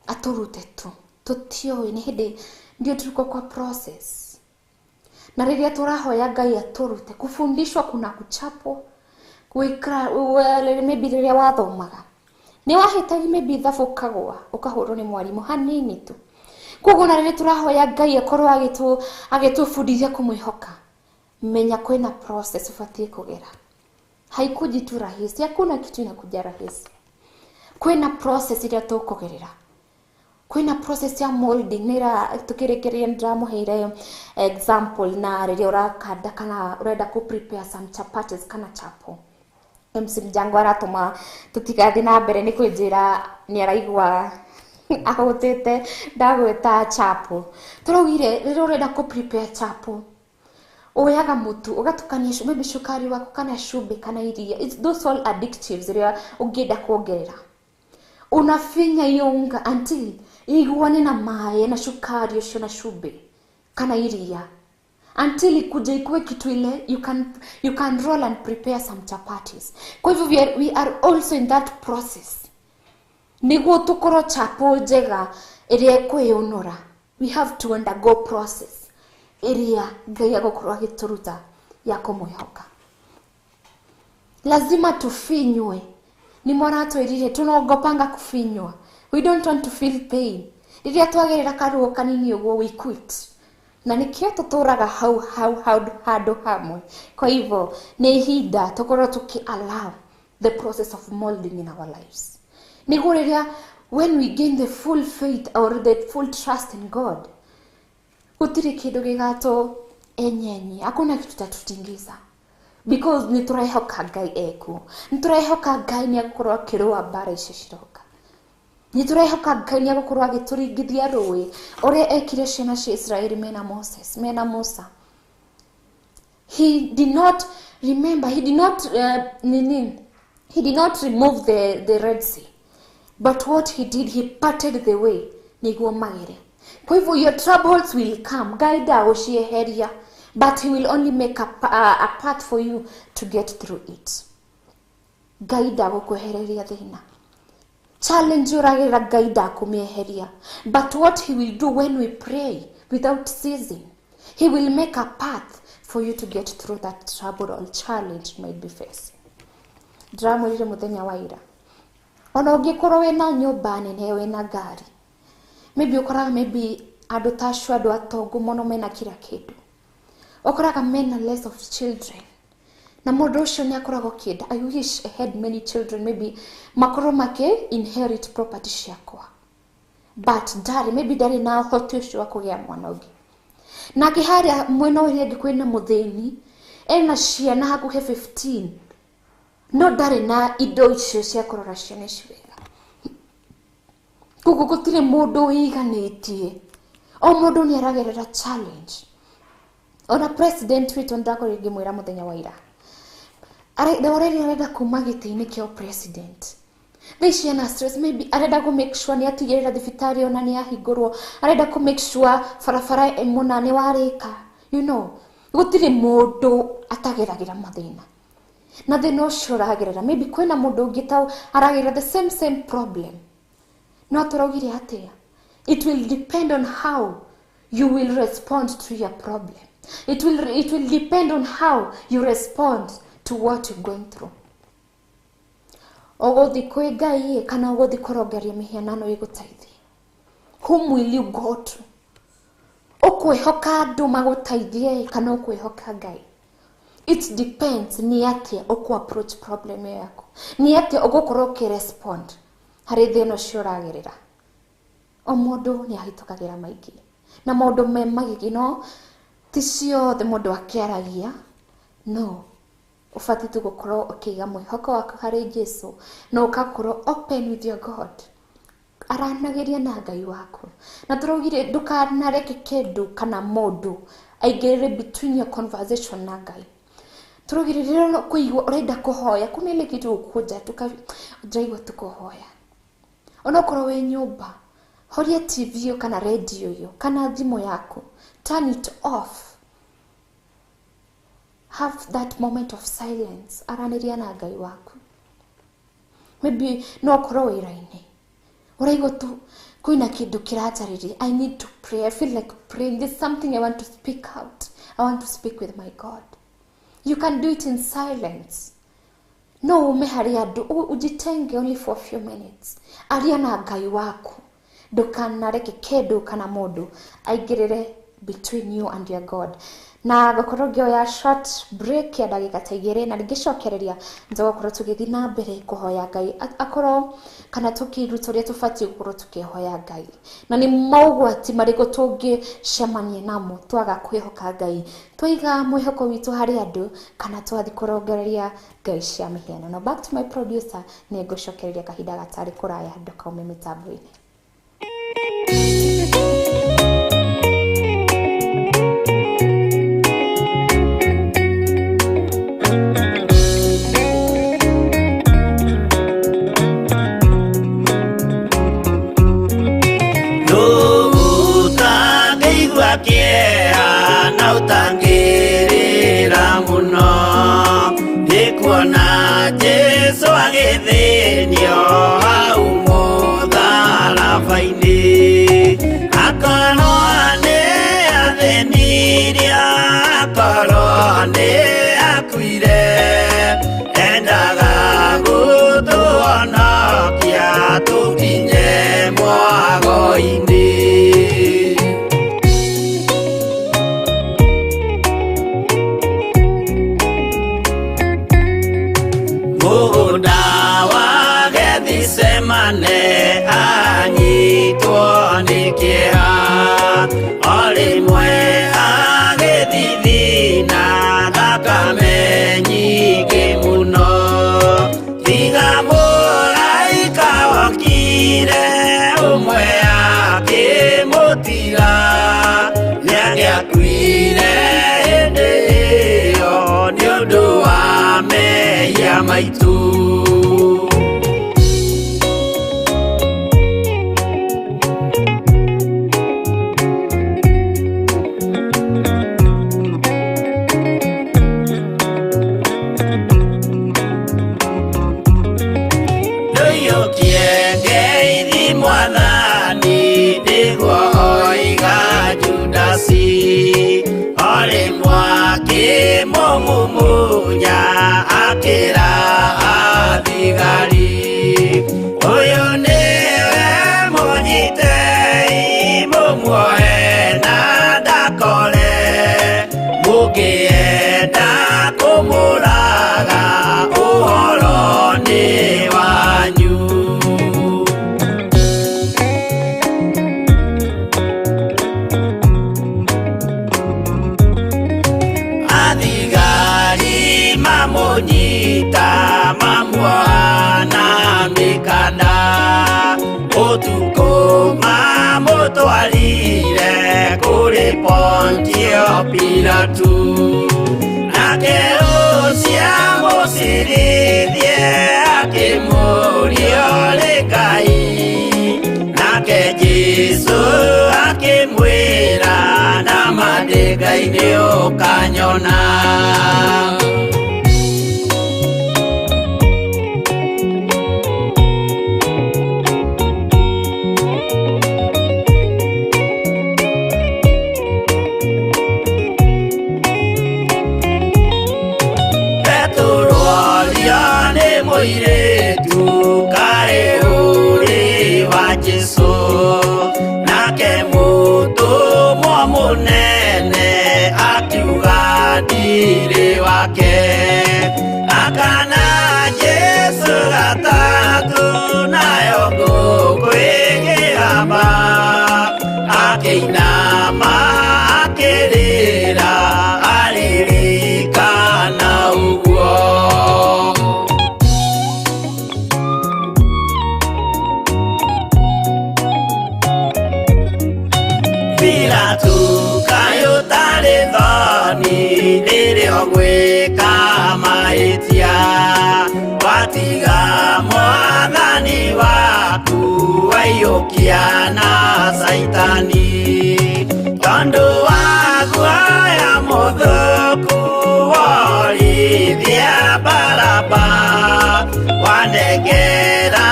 Atũrute tu. Tũtiũĩ nĩ hĩndĩ ndio tuko kwa process. Na rĩrĩa tũrahoya Ngai atũrute, kufundishwa kuna kuchapwo, gwĩkara, maybe rĩrĩa wathomaga nĩ wahĩtagia maybe ithabu ũkagũa, ũkahũrwo nĩ mwarimũ hanini tu. Koguo na rĩrĩa tũrahoya Ngai akorwo agĩtũbundithia kũmwĩhoka, menya kwĩna process ũbatiĩ kũgera. Haikuji tu rahisi, hakuna kitu inakuja rahisi. Kwĩna process ĩrĩa tũkũgerera. Kwĩna process ya molding, nĩra tũkĩrĩkĩrĩria nĩndĩramũheire example na rĩrĩa ũrakanda kana ũrenda kũ prepare some chapatis kana chapo. MC Mjango aratũma tũtigathiĩ na mbere nĩ kwĩnjĩra nĩ araigua ahũtĩte ndagwĩta chapo. Tũraugire rĩrĩa ũrenda kũ prepare chapo, oyaga mũtu ũgatukania maybe cukari waku kana cumbĩ kana iria. It's those all addictives rĩrĩa ũngĩenda kuongerera. Unafinya hiyo unga until iguane na maĩ na cukari ũcio na cumbĩ kana iria, until ikuje ikuwe kitu ile you can roll and prepare some chapatis. Kwa hivyo we are also in that process. Niguo tukorwo chapo njega ĩrĩa ĩkwĩyũnũra, we have to undergo process ĩrĩa Ngai agũkorwo agĩtũruta ya kũmwĩhoka. Lazima tufinywe. Ni mwaratwĩrire tunaogopanga kufinywa. We don't want to feel pain. Rĩrĩa twagerera karuo kanini ũguo we quit. Na nĩkĩo tũtũraga hau hau hau handũ hamwe. Kwa hivyo nĩ ihinda tũkorwo tũkĩ allow the process of molding in our lives. Nĩguo rĩrĩa when we gain the full faith or the full trust in God, gũtirĩ kĩndũ Enyenye hakuna kitu tatutingiza because nĩ tũrehoka Ngai ekuo, nĩ tũrehoka Ngai nĩ egũkorwo akĩrũa mbara icio ciroka, nĩ tũrehoka Ngai nĩ egũkorwo agĩtũringithia rũĩ ũrĩa ekire ciana cia Israeli mena Moses, mena Musa. He did not remember, he did not nini, he did not remove the Red Sea, but what he did, he parted the way nĩguo magere. Kwa hivyo your troubles will come, Ngai ndagũcieheria, but he will only make a path for you to get through it. Ngai ndagũkwehereria thĩna, challenge ũragerera Ngai ndakũmĩeheria, but what he will do when we pray without ceasing, he will make a path for you to get through that trouble or challenge you might be facing. Ndĩramwĩrire mũthenya wa ira, ona ũngĩkorwo wĩna nyũmba nene, wĩna ngari, maybe ũkoraga maybe andũ ta acio, andũ atongu mũno mena kila kĩndũ, ũkoraga mena less of children, na mũndũ ũcio nĩ akoragwo akĩenda, I wish I had many children, maybe makorwo makĩ inherit property ciakwa, but ndarĩ, maybe ndarĩ na ũhoti ũcio wa kũgĩa mwana ũngĩ. Nake harĩa mwena ũrĩa ũngĩ kwĩna mũthĩni ena ciana hakuhĩ 15, no ndarĩ na indo icio cia kũrora ciana ici wega. Koguo gũtirĩ mũndũ wĩiganĩtie, o mũndũ nĩ aragerera challenge. Ona president witũ ndakorwo ngĩmwĩra mũthenya wa ira, already arenda kuma gĩtĩ-inĩ kĩa president. Thaa ici ena stress, maybe arenda kũ make sure nĩ atigĩrĩra thibitarĩ ona nĩ yahingũrwo, arenda kũ make sure barabara mũna nĩ warĩka, you know, gũtirĩ mũndũ atageragĩra mathĩna, na thĩna ũcio ũragerera maybe kwĩna mũndũ ũngĩ ta aragerera the same problem. No tũraugire atĩa? It will depend on how you will respond to your problem. It will depend on how you respond to what you're going through. Ũgũthiĩ kwĩ Ngai kana ũgũthiĩ kũrongeria mĩhianano ĩgũteithie? Whom will you go to? Ũkwĩhoka andũ magũteithie kana ũkwĩhoka Ngai? It depends nĩ atĩa ũkũ approach problem ĩyo yaku, nĩ atĩa ũgũkorwo ũkĩrespond harĩ thĩna ũcio ũragerera. O mũndũ nĩ ahĩtũkagĩra maingĩ na maũndũ me magigi, no ti ciothe mũndũ akĩaragia, no ũbatiĩ tu gũkorwo ũkĩiga mwĩhoko waku harĩ Jesũ na ũgakorwo open with your God, aranagĩria na Ngai waku. Na tũraugire ndũkanareke kĩndũ kana mũndũ aingĩrĩre between your conversation na Ngai. Tũraugire rĩrĩa ũkũigua ũrenda kũhoya, kuna ile kitu ũkũnja ndĩraigua tu kũhoya, onokorwo wĩ nyũmba, horia TV ĩyo kana radio ĩyo kana thimũ yaku, turn it off, have that moment of silence, aranĩria na Ngai waku. Maybe no ũkorwo wĩra-inĩ, ũraigua tu kwĩna kĩndũ kĩranjarĩria, I need to pray, I feel like praying, there's something I want to speak out, I want to speak with my God. You can do it in silence. No ume harĩ andũ, ujitenge only for a few minutes, aria na Ngai waku, ndũkanareke kĩndũ kana mũndũ aingĩrĩre between you and your God. Na gũkorwo ngĩoya short break ya ndagĩka ta igĩrĩ, na ngĩcokereria nĩtũgũkorwo tũgĩthiĩ na mbere kũhoya Ngai akorwo kana tũkĩruta ũrĩa tũbatiĩ gũkorwo tũkĩhoya Ngai, na nĩ mogwati marĩkũ tũngĩcemania namo twaga kwĩhoka Ngai, twaiga mwĩhoko witũ harĩ andũ kana twathiĩ kũrongoreria ngai cia mĩhianano. Back to my producer, nĩ ngũcokereria kahinda gatarĩ kũraya, ndũkaume mĩtambo-inĩ. Kĩeha na ũtangĩrĩra mũno, nĩkuona Jesũ agĩthĩnio hau mũtharaba-inĩ, akorwo nĩ athĩnirie, akorwo nĩ akuire, endaga gũtũhonokia tũkinye mwago-inĩ. Mũgũnda wa Gethsemane anyitwo nĩ kĩeha, o rĩmwe agĩthithina. Mahĩtia maitũ. Ndũiyũkie ngeithi Mwathani, nĩguo oiga Judasi, o rĩmwe akĩmũmumunya akĩra athigari, ũyũ nĩwe mũnyitei, mũmuoe na ndakore, mũngĩenda kũmũraga ũhoro nĩ wanyu. Athigari mamũnyita mamuoha na mĩkanda, ũtukũ mamũtwarire kũrĩ Pontio Pilatu, nake ũcio amũcirithie akĩmũũria ũrĩ Ngai, nake Jesũ akĩmwĩra nama ndĩ Ngai nĩ ũkanyona. Petero orio nĩ mũirĩtu kaĩ ũrĩ wa Jesũ, nake mũtũmwo mũnene akiuga ndirĩ wake, akana Jesũ gatatũ nayo ngũkũ ĩkĩhamba, akĩinama akĩrĩra aririkana ũguo. Pilatu kaĩ ũtarĩ thoni rĩrĩa ũgwĩka mahĩtia, watiga Mwathani waku waiyũkia na Caitani, tondũ wa guoya mũthũku worithia Baraba, wanengera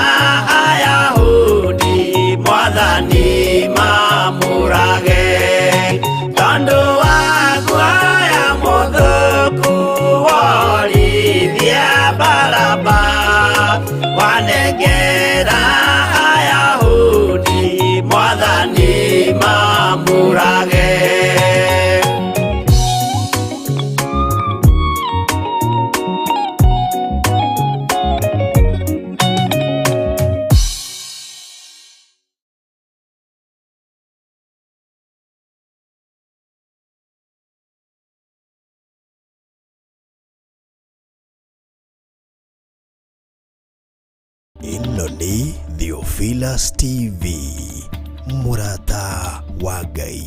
Ayahudi Mwathani mamũrage, tondũ wa guoya mũthũku worithia Baraba, wanengera Ayahudi Mwathani mamũrage. Ĩno nĩ Theophilus TV, mũrata wa Ngai.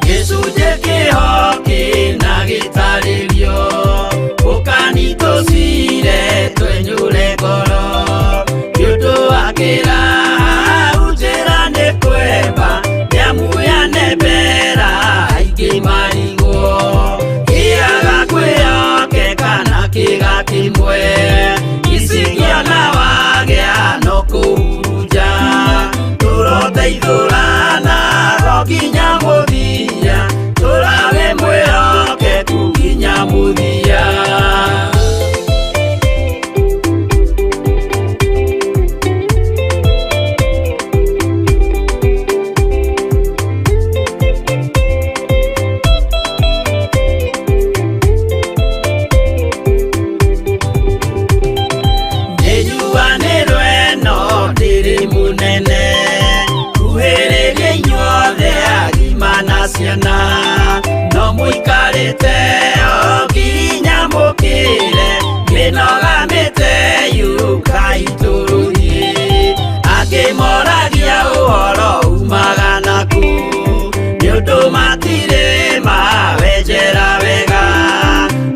Gĩcunjĩ kĩho kĩna gĩtarĩrio, ũkani tũcire twenyũre ngoro, nĩ ũndũ wa kĩraha njĩra nĩ kwemba, nĩamu yanembera aingĩ marigwo, kĩaga kwĩyokeka na kĩga kĩmwe, icingĩona wagĩa no kũhurunja, tũroteithũrana ro nginya mũthia, tũrawe mwĩhokeku nginya mũthia. Nĩnjuanĩrwo ĩno ndĩrĩ mũnene, ciana no mũikarĩte o nginya mũkĩre mĩnoga mĩte yũkai tũrũthiĩ angĩ moragia ũhoro umaga naku nĩ ũndũ matirĩ mawenjera wega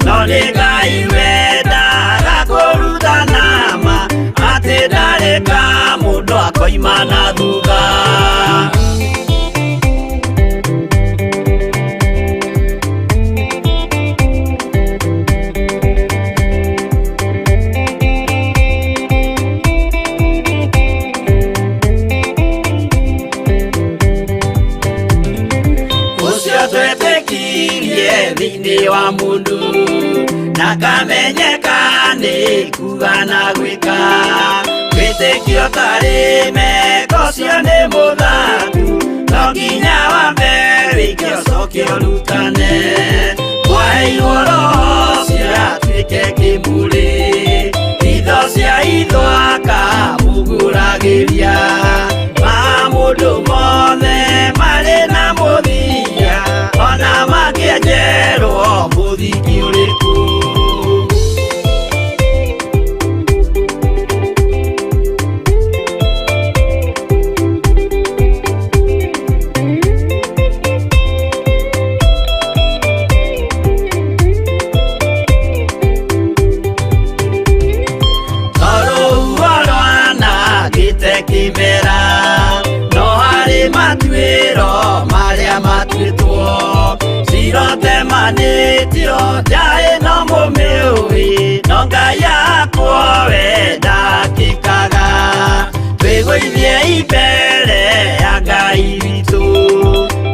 no nĩ Ngai wendaga kũrutana ma atĩ ndareka mũndũ akoima na thutha. Ũcio twetĩkirie thĩinĩ wa mũndũ na kamenyeka nĩ kuga na gwĩka wĩtĩkio tarĩ meko ũcio nĩ mũthaku no nginya wambe wĩke ũcoke ũrutane mwaheirwo roho ũcio atuĩke kĩmũrĩ itho cia itho akamũgũragĩria ma mũndũ mothe marĩ na mũthia ona mangĩenjerwo mũthingi ũrĩkũ. Kĩmera no harĩ matuĩro marĩa matuĩtwo cirotemanĩtio njaĩ no mũmĩũĩ no Ngai akwo we ndakĩkaga twĩgũithie mbere ya Ngai witũ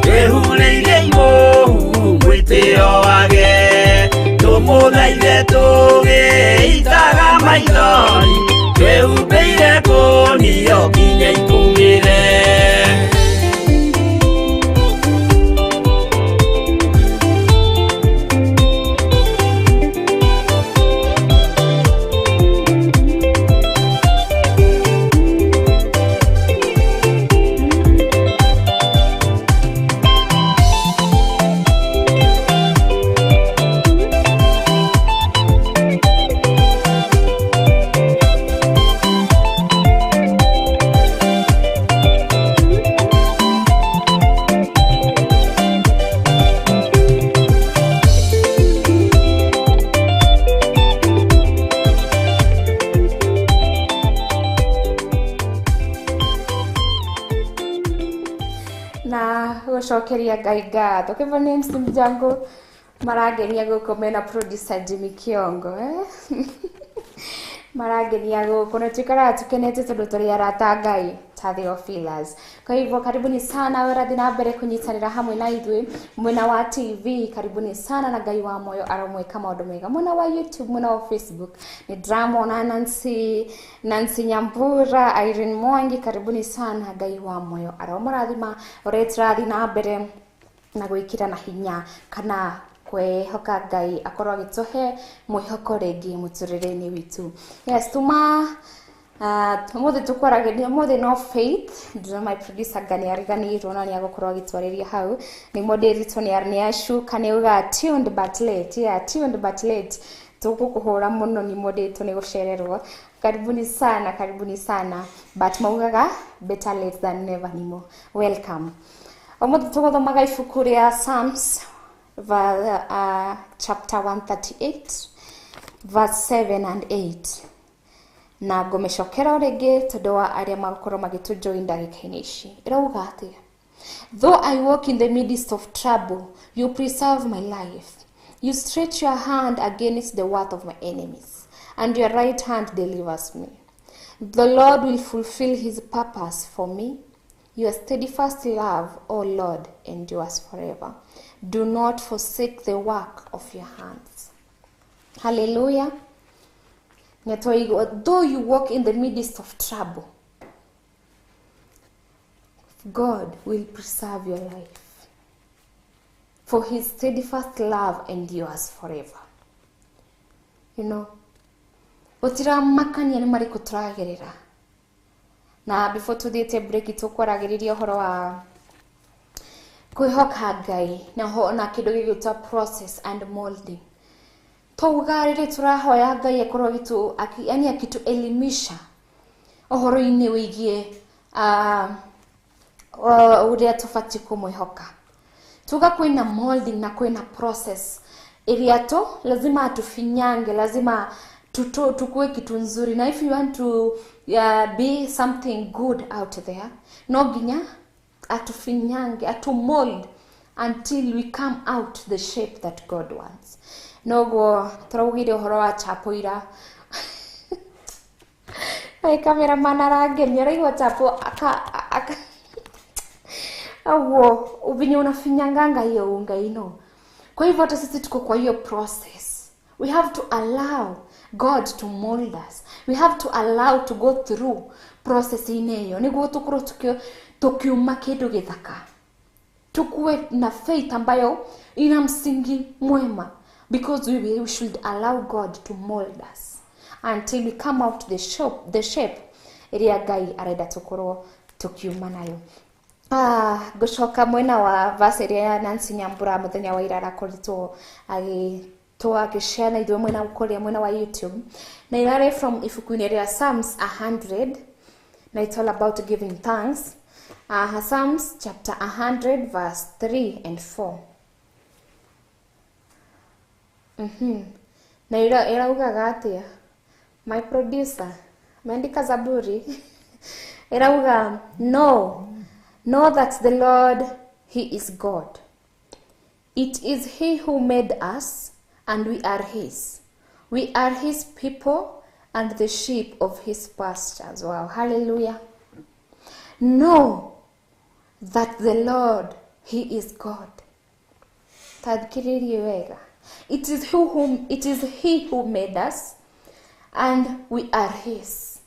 twĩhurĩire imũhu mwĩtĩo wage tũmũthaithe tũgĩitaga maithori twĩhumbĩire kũnio nginya ikũmĩre. Na gũcokeria Ngai ngatho. Kwa hivyo nĩ MC Mjango marangenia gũkũ mena producer Jimmy Kiongo marangenia gũkũ na tuikaraga tukenete tondũ tũrĩ arata Ngai ta Theophilus. Kwa hivyo karibuni sana ũrathiĩ na mbere kũnyitanĩra hamwe na ithuĩ mwena wa TV, karibuni sana na Ngai wa moyo aromwĩka maũndũ mega. Mwena wa YouTube, mwena wa Facebook ni ndĩramona Nancy Nyambura, Irene Mwangi, karibuni sana. Ngai wa moyo aromũrathima ũrĩa tũrathiĩ na mbere na gwĩkĩra na hinya kana kwĩhoka Ngai akorwo agĩtũhe mwĩhoko rĩngĩ mũtũrĩre-inĩ witũ. Yes, tuma ũmũthĩ tũkwaragĩria ũmũthĩ no Faith ndĩrona my producer nga nĩ ariganĩirwo na nĩ agũkorwo agĩtwarĩria hau nĩ ndĩritwo nĩ acuka nĩ uga tuned but late. Yeah, tuned but late tũgũkũhũra mũno nĩ mũndĩtwo nĩ gũcererwo. Karibuni sana, karibuni sana, but maugaga better late than never. Nimo welcome. Ũmũthĩ tũgũthomaga ibuku rĩa Psalms chapter 138 verse 7 and 8 na ngũmĩcokera o rĩngĩ tondũ wa arĩa magũkorwo magĩtũjoin ndagĩka-inĩ ici. Ĩrauga atĩa? Though I walk in the midst of trouble, you preserve my life. You stretch your hand against the wrath of my enemies, and your right hand delivers me. The Lord will fulfill his purpose for me. Your steadfast love, O Lord, endures forever. Do not forsake the work of your hands. Hallelujah. Though you walk in the midst of trouble, God will preserve your life. For his steadfast love endures forever. You know, gũtiramakania nĩ marĩkũ tũragerera. Na before tuthiĩte break tũkwaragĩrĩria ũhoro wa Kwĩhoka Ngai na ho na kĩndũ gĩgwĩtwo process and molding. Twauga rĩrĩ tũrahoya Ngai akorwo agĩtũ yani akituelimisha ũhoro-inĩ wĩgiĩ ũrĩa tũbatiĩ kũmwĩhoka. Tuga kwĩna molding na kwĩna process ĩrĩa tu lazima atufinyange, lazima tukue kitu nzuri. Na if you want to be something good out there, no nginya atufinyange, atumold until we come out the shape that God wants. Noguo tũraugire ũhoro wa chapo ira. Ai cameraman arangenia, araigua chapo aka auo uvinye unafinyanganga hiyo unga ino. Kwa hivyo hata sisi tuko kwa hiyo process. We have to allow God to mold us. We have to allow to go through process ineyo niguo tukorwo tukiuma kindu githaka, tukuwe na faith ambayo ina msingi mwema, because we should allow God to mold us until we come out the shape iria Ngai arenda tukorwo tukiuma nayo. Gucoka mwena wa verse ĩrĩa ya Nancy Nyambura muthenya wa ira arakoretwo agĩshare na ithuĩ mwena kũrĩa mwena wa YouTube, na irarĩ from ibuku-inĩ rĩa Psalms 100, na it's all about giving thanks. Psalms chapter 100 verse 3 and 4. Na iraugaga atĩa? My producer ameandika Zaburi. Irauga, no, know that the Lord, he is God. It is he who made us, and we are his. We are his people and the sheep of his pastures. Wow, hallelujah. Know that the Lord, he is God. Tadhikiririe wega. It is he who made us, and we are his.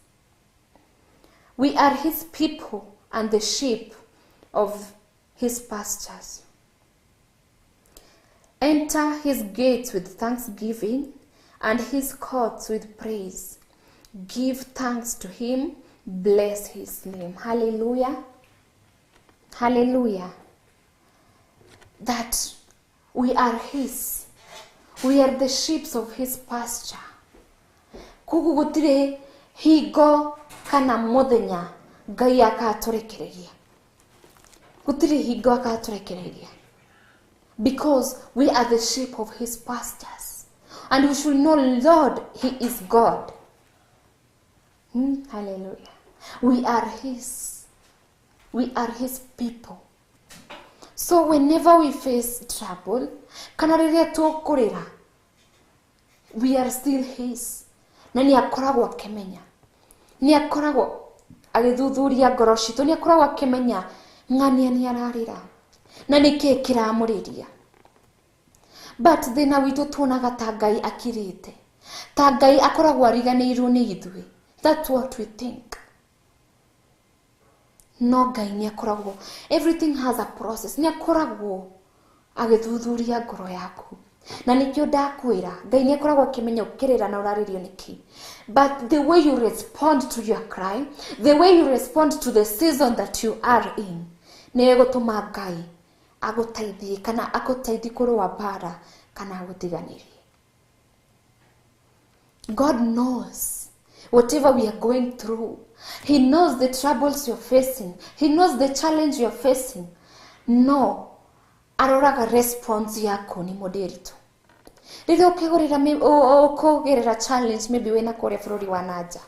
We are his people and the sheep of his pastures. Enter his gates with thanksgiving and his courts with praise. Give thanks to him, bless his name. Hallelujah. Hallelujah. That we are his. We are the sheep of his pasture. Kugu gutire higo kana muthenya Ngai akatũrekereria. Gutire hingo akatũrekereria. Because we are the sheep of his pastures. And we should know, Lord, he is God. Hallelujah. We are his. We are his people. So whenever we face trouble, kana rĩrĩa tũkũrĩra, we are still his. Na nĩ akoragwo akĩmenya. Nĩ akoragwo agĩthuthuria ngoro citũ, nĩ akoragwo akĩmenya ng'ania nĩ ararĩra na nĩkĩĩ kĩramũrĩria. But thĩna witũ tuonaga ta Ngai akirĩte, ta Ngai akoragwo ariganĩirwo nĩ ithuĩ. That's what we think. No Ngai nĩ akoragwo, everything has a process. Nĩ akoragwo agĩthuthuria ngoro yaku. Na nĩkĩo ndakwĩra, Ngai nĩ akoragwo akĩmenya ũkĩrĩra na ũrarĩrio nĩkĩ. But the way you respond to your cry, the way you respond to the season that you are in, nĩ ĩgũtũma Ngai agũteithie kana agũteithie kũrũa mbara kana agũtiganĩrie. God knows whatever we are going through. He knows the troubles you're facing. He knows the challenge you're facing. No, aroraga response yako ni moderitu. Rĩrĩa ũkũgerera challenge maybe wĩna kũrĩa bũrũri wa nanja,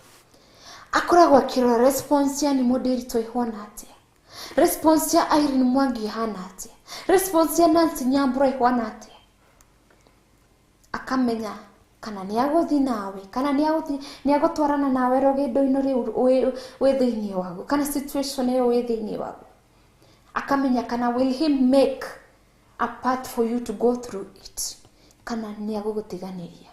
akoragwo akĩrora response ya ni moderitu ihana atĩa, response ya Irene Mwangi ihana atĩa, response ya Nancy Nyambura ihana atĩa. Akamenya kana nĩ agũthiĩ nawe, kana nĩ agũtwarana nawe rũgendo-inĩ rĩu wĩ thĩinĩ waguo, kana situation ĩyo wĩ thĩinĩ waguo. Akamenya kana will he make a path for you to go through it, kana nĩ agũgũtiganĩria.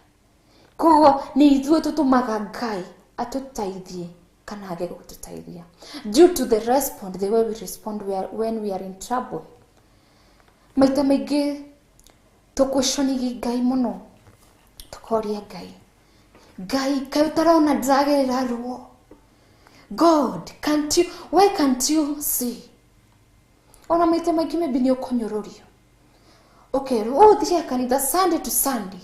Koguo nĩ ithuĩ tũtũmaga Ngai atũteithie kana age gũtũteithia due to the response, the way we respond when we are in trouble. Maita maingĩ tũkwĩconigi Ngai mũno, tũkoria Ngai, Ngai kaĩ ũtarona ndĩragerera ruo? God, can't you, why can't you see? Ona maita maingĩ maybe nĩ ũkũnyũrũrio, ũkerwo ũthiaga kanitha Sunday to Sunday,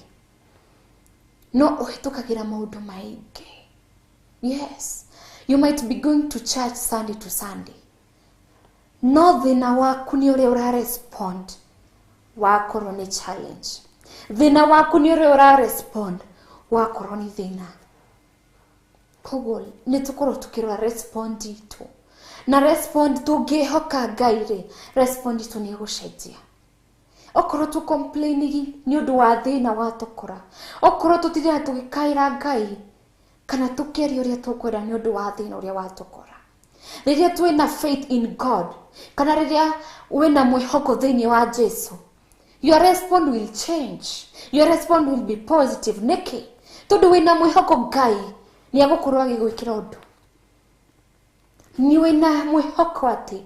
no ũhĩtũkagĩra maũndũ maingĩ. Yes, you might be going to church Sunday to Sunday, no thĩna waku nĩ ũrĩa ũrarespond wakorwo nĩ challenge. Thĩna waku nĩ ũrĩa ũrarespond wakorwo nĩ thĩna. Koguo nĩ tũkorwo tũkĩrora respond itũ, na respond tũngĩhoka Ngai rĩ, respond itũ nĩ ĩgũcenjia. Okorwo tũ complainigi nĩ ũndũ wa thĩna watũkora, okorwo tũtindaga tũgĩkaĩra Ngai kana tũkĩaria ũrĩa tũkwenda nĩ ũndũ wa thĩna ũrĩa watũkora, rĩrĩa twĩna faith in God kana rĩrĩa wĩna mwĩhoko thĩinĩ wa Jesu, your response will change, your response will be positive. Nĩkĩ? Tondũ wĩna mwĩhoko Ngai nĩ agũkorwo agĩgwĩkĩra ũndũ. Nĩ wĩna mwĩhoko atĩ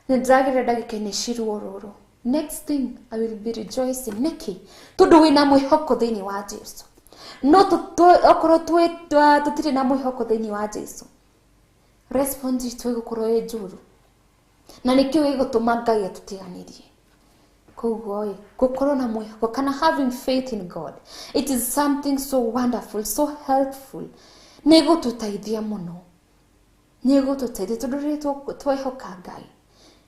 nĩ ndĩragerera ndagĩka-inĩ ici ruo rũrũ, next thing I will be rejoicing. Nĩkĩ? Tondũ wĩna mwĩhoko thĩinĩ wa Jesu. No okorwo tũtirĩ na mwĩhoko thĩinĩ wa Jesu, response itũ ĩgũkorwo ĩ njũru, na nĩkĩo gĩgũtũma Ngai atũtiganĩrie. Koguo ĩ, gũkorwo na mwĩhoko kana having faith in God, it is something so wonderful, so helpful. Nĩ ĩgũtũteithia mũno, nĩ ĩgũtũteithia tondũ rĩrĩa twehoka Ngai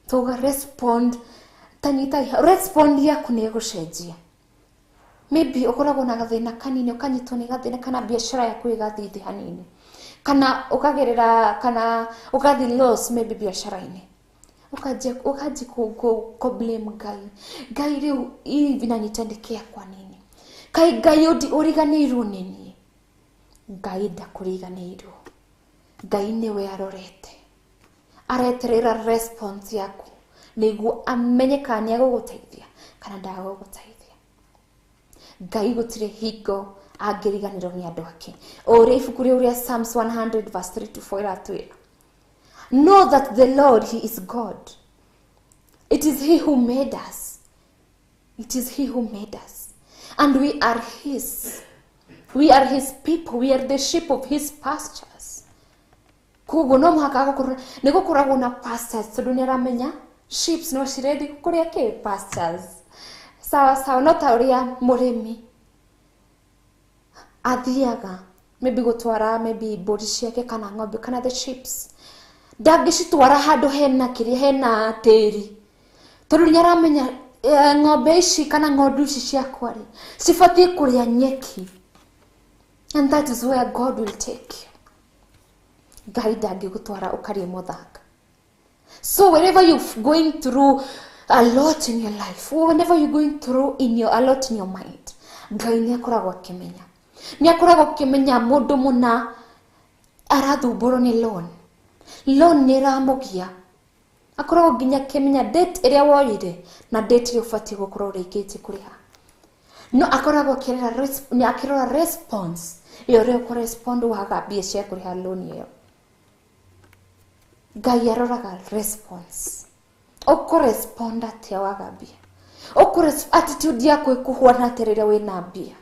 tũga respond, tanyita respond yaku nĩ ĩgũcenjia. Maybe ũkoragwo na gathĩna kanini, ũkanyitwo nĩ gathĩna kana biacara yaku ĩgathiĩ thĩ hanini, kana ũkagerera kana ũgathiĩ loss maybe biacara-inĩ, ũkanjia kũ blame Ngai. Ngai rĩu hivi nanitendekea kwa nini? Kai Ngai ũriganĩirwo nĩ niĩ? Ngai ndakũriganĩirwo, Ngai nĩwe arorete, areterera response yaku nĩguo amenye kana nĩ agũgũteithia kana ndagũgũteithia. Ngai gũtirĩ hingo angĩriganĩrwo nĩ andũ ake. O ũrĩa ibuku rĩu rĩa Psalms 100 verse 3 to 4 ĩratwĩra, know that the Lord, he is God. It is he who made us. It is he who made us. And we are his. We are his people. We are the sheep of his pastures. Koguo no mũhaka gũkorwo nĩ gũkoragwo na pastures, tondũ nĩ aramenya sheep no cirethi kũrĩa kĩ pastures. Sawa sawa, no ta ũrĩa mũrĩmi athiaga maybe gũtwara maybe mbũri ciake kana ng'ombe kana the sheep, ndangĩcitwara handũ hena kĩrĩa hena tĩri, tondũ nĩ aramenya ng'ombe ici kana ng'ondu ici ciakwa rĩ cibatiĩ kũrĩa nyeki. And that is where God will take you. Ngai ndangĩgũtwara ũkarĩe mũthanga. So wherever you're going through a lot in your life, whenever you're going through in your a lot in your mind, Ngai nĩ akoragwo akĩmenya. Nĩ akoragwo akĩmenya mũndũ mũna arathumbũrwo nĩ loan. Loan nĩ ĩramũgia. Akoragwo nginya akĩmenya date ĩrĩa woire na date ĩrĩa ũbatiĩ gũkorwo ũrĩkĩtie kũrĩha. No akoragwo akĩrora response ya ũrĩa ũkũrespond waga mbia cia kũrĩha loan ĩyo. Ngai aroraga response. Ũkũrespond atĩa waga mbia? Attitude yaku ĩkũhuana atĩa rĩrĩa wĩna mbia?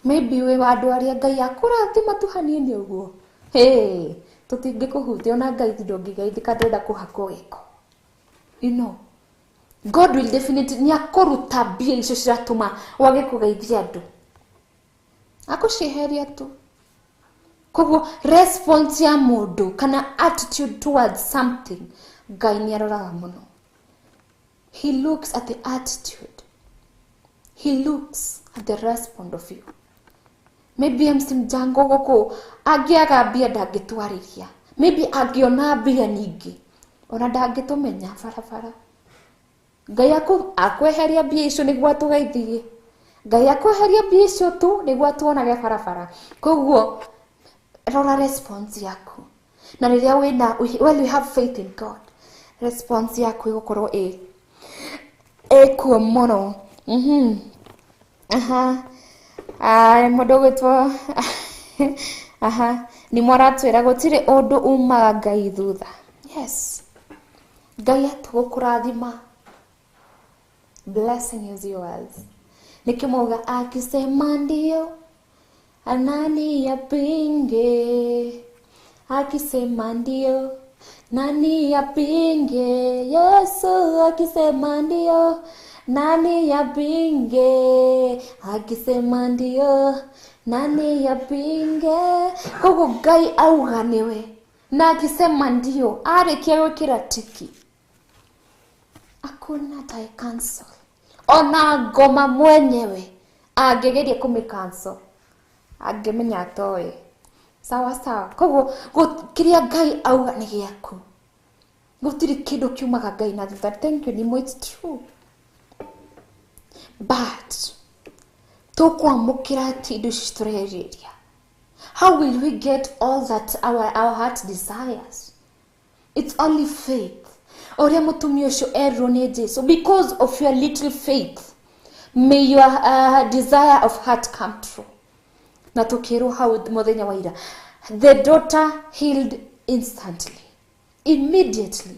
Maybe wĩ wa andũ arĩa Ngai akũrathima tu hanini ũguo. Hey, tũtingĩkũhutia ona Ngai ndũngĩgeithĩka, ndĩrenda kũhakwo gĩko. You know, God will definitely nĩ akũruta mbia icio ciratũma wage kũgeithia andũ, akũcieheria tu. Koguo response ya mũndũ kana attitude towards something, Ngai nĩ aroraga mũno. He looks at the attitude. He looks at the response of you. Maybe MC Mjango gũkũ angĩaga mbia ndangĩtwarĩria. Maybe angĩona mbia nyingĩ ona ndangĩtũmenya barabara. Ngai akweheria mbia icio nĩguo atũgeithie. Ngai akweheria mbia icio tu nĩguo atuonage barabara. Koguo rora response yaku. Na rĩrĩa wĩna, well, you have faith in God, response yaku ĩgũkorwo ĩkuo mũno. Aha. Mũndũ ũgwĩtwo aha, nĩ mwaratwĩra gũtirĩ ũndũ umaga Ngai thutha. Yes, Ngai atũgũkũrathima. Blessing is yours. Nĩkĩo mauga akisema ndio nani apinge, akisema ndio Nani yapinge Yesu akisema ndio? Nani yapinge akisema ndio? Nani yapinge? Koguo Ngai auga niwe na akisema ndio, arĩkia gwĩkĩra tiki, hakuna atae cancel. Ona ngoma mwenyewe angĩgeria kũmĩ cancel angĩmenya atoĩ. Sawa sawa. Koguo kĩrĩa Ngai auga nĩ gĩaku, gũtirĩ kĩndũ kiumaga Ngai na thutha. Thank you, Nimo, it's true. But tũkwamũkĩra atĩ indo ici tũrerirĩria? How will we get all that our heart desires? It's only faith. Ũrĩa mũtumia ũcio erirwo nĩ Jesu, because of your little faith may your desire of heart come true. Na tũkĩrwo hau mũthenya wa ira, the daughter healed instantly, immediately,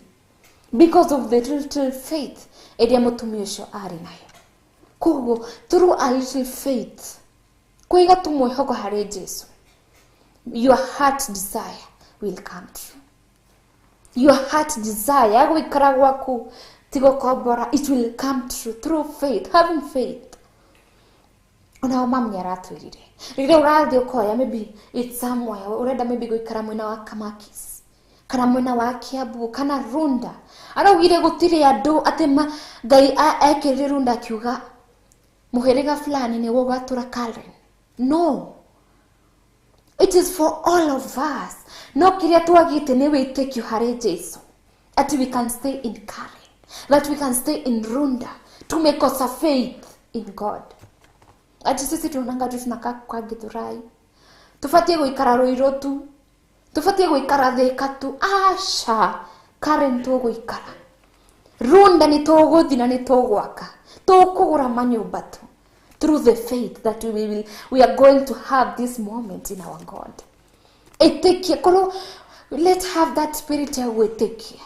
because of the little faith ĩrĩa mũtumia ũcio arĩ nayo. Koguo through a little faith, kũiga tu mwĩhoko harĩ Jesu, your heart desire will come true. Your heart desire ya gũikara gwaku ti gũkombora, it will come true through faith, having faith. Ona mami nĩ aratwĩrire rĩrĩa ũrathiĩ ũkoya maybe it's somewhere ũrenda maybe gũikara mwena wa Kamakis kana mwena wa Kiambu kana Runda, araugire gũtirĩ andũ atĩ Ngai ekĩrire Runda akiuga mũhĩrĩga fulani nĩguo ũgatũra Karen. No, it is for all of us. No kĩrĩa twagĩte nĩ wĩtĩkio harĩ Jesu ati we can stay in Karen, that we can stay in Runda. Tumekosa faith in God. Ati sisi tunaonanga tu tunakaa kwa Githurai, tubatie gũikara Ruiru tu, tubatie gũikara Thika tu. Aca, Karen tũgũikara Runda, nĩ tũgũthiĩ na nĩ tũgwaka, tũkũgũra manyũmba tu, through the faith that we are going to have this moment in our God. Ĩtĩkia, korwo let's have that spirit ya gwĩtĩkia.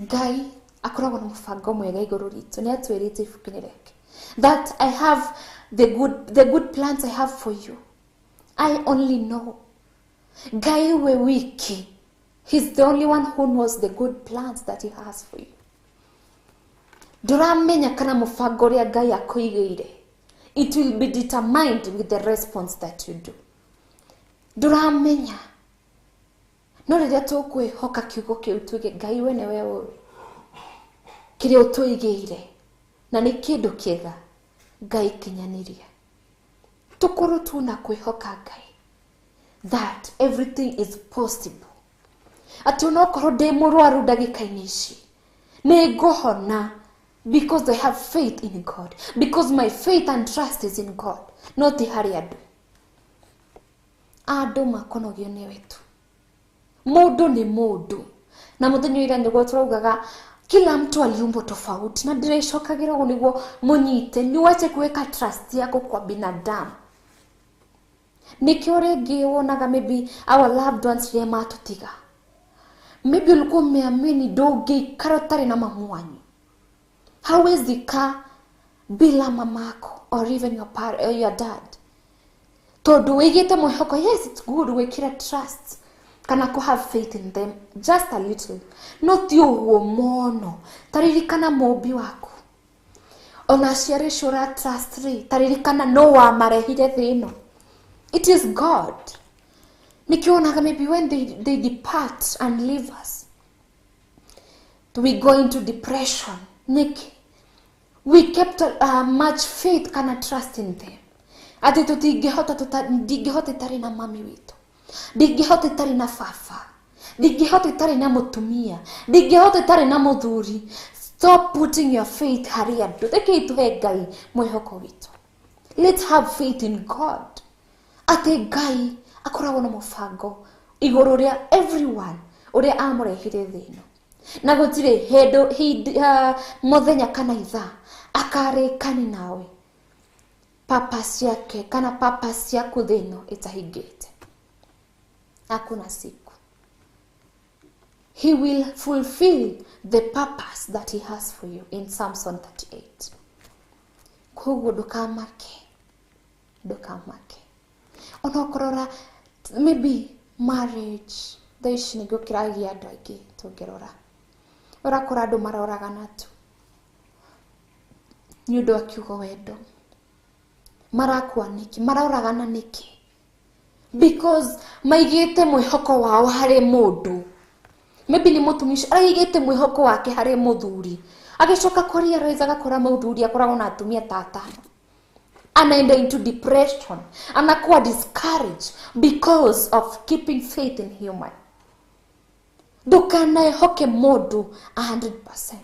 Ngai akoragwo na mũbango mwega igũrũ ritũ, nĩ atwĩrĩte ibuku-inĩ rĩake that I have the good plans I have for you. I only know. Ngai we wiki, he's the only one who knows the good plans that he has for you. Ndũramenya kana mũbango ũrĩa Ngai akũigĩire, it will be determined with the response that you do. Ndũramenya. No rĩrĩa tũkwĩhoka kiugo kĩu tuge Ngai we nĩwe ũĩ kĩrĩa ũtũigĩire na nĩ kĩndũ kĩega, Ngai kinyanĩria. Tũkorwo tuna kwĩhoka Ngai that everything is possible. Atĩ onokorwo ndĩ mũrwaru ndagĩka-inĩ ici, nĩ ngũhona because I have faith in God, because my faith and trust is in God, not harĩ andũ. Andũ makonogio nĩwe tu. Mũndũ nĩ mũndũ. Na mũthenya ũrĩa nĩguo tũraugaga kila mtu aliumbwa tofauti, na ndĩrecokagĩra ũguo nĩguo mũnyite, nĩwache kuweka trust yako kwa binadamu. Nĩkĩo rĩngĩ wonaga maybe our loved ones rĩrĩa matũtiga, maybe ulikuwa umeamini ndũngĩikara ũtarĩ na mamu wanyu. Hawezi kaa bila mamako or even your dad. Tondũ wĩigĩte mwĩhoko, yes it's good gwĩkĩra trust kana ku have faith in them just a little, no ti ũguo mũno. Taririkana mũmbi waku, ona aciari acio ũra trust rĩ, taririkana no wamarehire thĩ ĩno. It is God. Nĩkĩo wonaga maybe when they depart and leave us, we go into depression. Nĩkĩ? We kept much faith kana trust in them. Atĩ tũtingĩhota, ndingĩhota itarĩ na mami witũ, ndingĩhota itarĩ na baba, ndingĩhota itarĩ na mũtumia, ndingĩhota itarĩ na mũthuri. Stop putting your faith harĩ andũ. Rekei tũhe Ngai mwĩhoko witũ. Let's have faith in God. Atĩ Ngai akoragwo na mũbango igũrũ rĩa everyone ũrĩa amũrehire thĩ ĩno, na gũtirĩ hĩndĩ mũthenya kana ithaa akarĩkani nawe purpose yake kana purpose yaku thĩ ĩno ĩtahingĩte. Hakuna siku. He will fulfill the purpose that he has for you in Psalms 138. Koguo ndũkamake, ndũkamake. Onokorora maybe marriage Thaa ici nĩkĩo kĩragia andũ aingĩ tũngĩrora. Ũrakora andũ maroragana tu nĩ ũndũ wa kiugo wendo. Marakua nĩkĩ? Maroragana nĩkĩ? Because maigĩte mwĩhoko wao harĩ mũndũ. Maybe nĩ mũtumia ũcio araigĩte mwĩhoko wake harĩ mũthuri. Agĩcoka kũrealize agakora mũthuri akoragwo na atumia ta atano. Anaenda into depression, anakuwa discouraged because of keeping faith in human. Ndũkanehoke mũndũ 100%.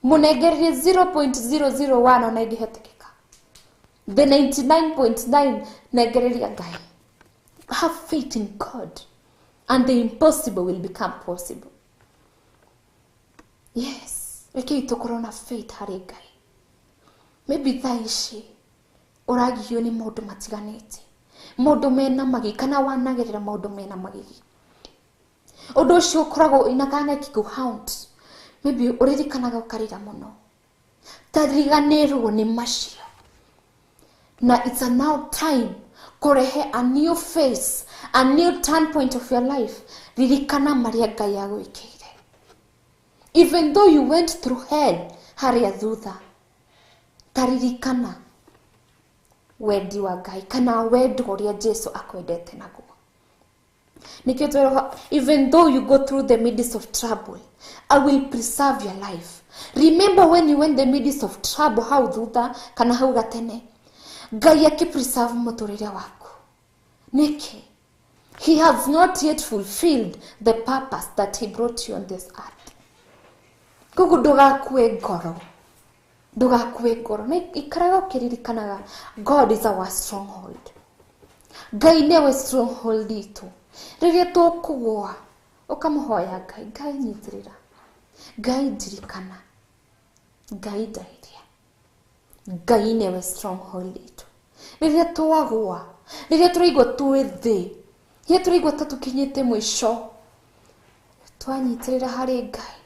Mũnengererie 0.001 ona ĩngĩhetũkĩka. The 99.9 nengereria Ngai. Have faith in God and the impossible will become possible. Yes, rekei tũkorwo na faith harĩ Ngai. Maybe thaa ici ũragio nĩ maũndũ matiganĩte, maũndũ mena magigi, kana wanagerera maũndũ mena magigi. Ũndũ ũcio ũkoragwo inakana kĩkũ-haunt. Maybe ũririkanaga ũkarĩra mũno. Tariganĩrwo nĩ macio. Na it's a now time kũrehe a new face, a new turn point of your life. Ririkana marĩa Ngai agwĩkĩire. Even though you went through hell harĩa thutha, taririkana wendi wa Ngai kana wendo ũrĩa Jesu akwendete naguo. Nĩkĩo twĩragwo, even though you go through the midst of trouble, I will preserve your life. Remember when you went the midst of trouble hau thutha kana hau gatene, Ngai akĩpreserve mũtũrĩre waku. Nĩkĩ? He has not yet fulfilled the purpose that he brought you on this earth. Koguo ndũgakue ngoro. Ndũgakue ngoro. Na ikaraga ũkĩririkanaga, God is our stronghold. Ngai nĩwe stronghold itũ. Rĩrĩa tũkũgũa, ũkamũhoya Ngai, Ngai nyitĩrĩra, Ngai ndirikana, Ngai ndeithia. Ngai nĩwe stronghold itũ. Rĩrĩa twagũa, rĩrĩa tũraigua twĩ thĩ, rĩrĩa tũraigua ta tũkinyĩte mũico, twanyitĩrĩra harĩ Ngai,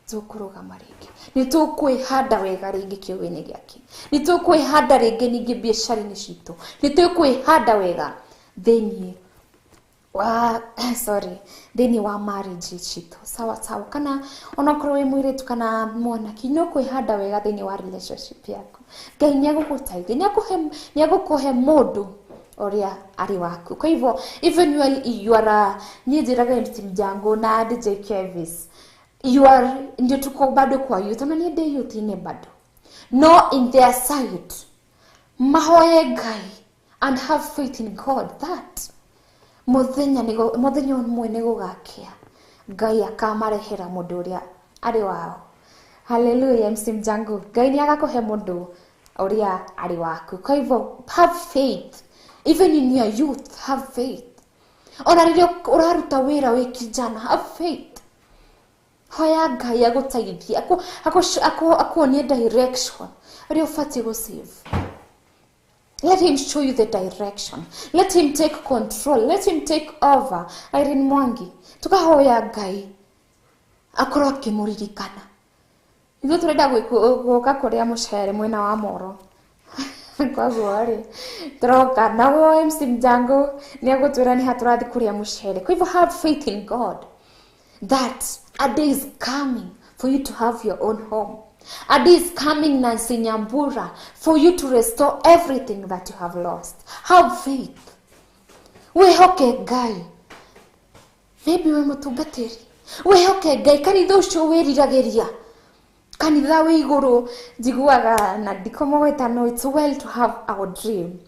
tũkũrũgama rĩngĩ. Nĩ tũkwĩhanda wega rĩngĩ kiugo-inĩ gĩake. Nĩ tũkwĩhanda rĩngĩ ningĩ biacara-inĩ citũ. Nĩ tũkwĩhanda wega thĩiniĩ wa sorry, thĩiniĩ wa marriage citũ. Sawa sawa. Kana onakorwo wĩ mũirĩtu kana mwanake, no kwĩhanda wega thĩiniĩ wa relationship yaku. Ngai nĩ egũgũteithia, nĩ egũkũhe mũndũ ũrĩa arĩ waku. Kwa hivyo even you are a, niĩ njĩraga MC Mjango na DJ Kevis, you are ndio tuko bado kwa youth, ona niĩ ndĩ youth-inĩ bado. No in their sight, mahoye Ngai and have faith in God that mũthenya ũmwe nĩ gũgakĩa Ngai akamarehera mũndũ ũrĩa arĩ wao. Hallelujah, MC Mjango. Ngai nĩ agakũhe mũndũ ũrĩa arĩ waku. Kwa hivyo have faith. Even in your youth, have faith. Ona rĩrĩa ũraruta wĩra wĩ kijana, have faith. Hoya Ngai agũteithie, akuonie direction ũrĩa ũbatiĩ gũsave. Let him show you the direction. Let him take control. Let him take over. Irene Mwangi, tukahoya Ngai akorwo akĩmũririkana. Ithuĩ tũrenda gũka kũrĩa mũcere mwena wa Moro. Koguo rĩ, tũroka naguo MC Mjango nĩ egũtwĩra nĩ ha tũrathiĩ kũrĩa mũcere. Kwa hivyo have faith in God that a day is coming for you to have your own home. A day is coming, Nancy Nyambura, for you to restore everything that you have lost. Have faith. Wĩhoke Ngai. Maybe wĩ mũtungatĩri. Wĩhoke Ngai. Kanitha ũcio wĩriragĩria. Kanitha wĩ igũrũ njiguaga na ndikũmũgweta, no it's well to have our dream.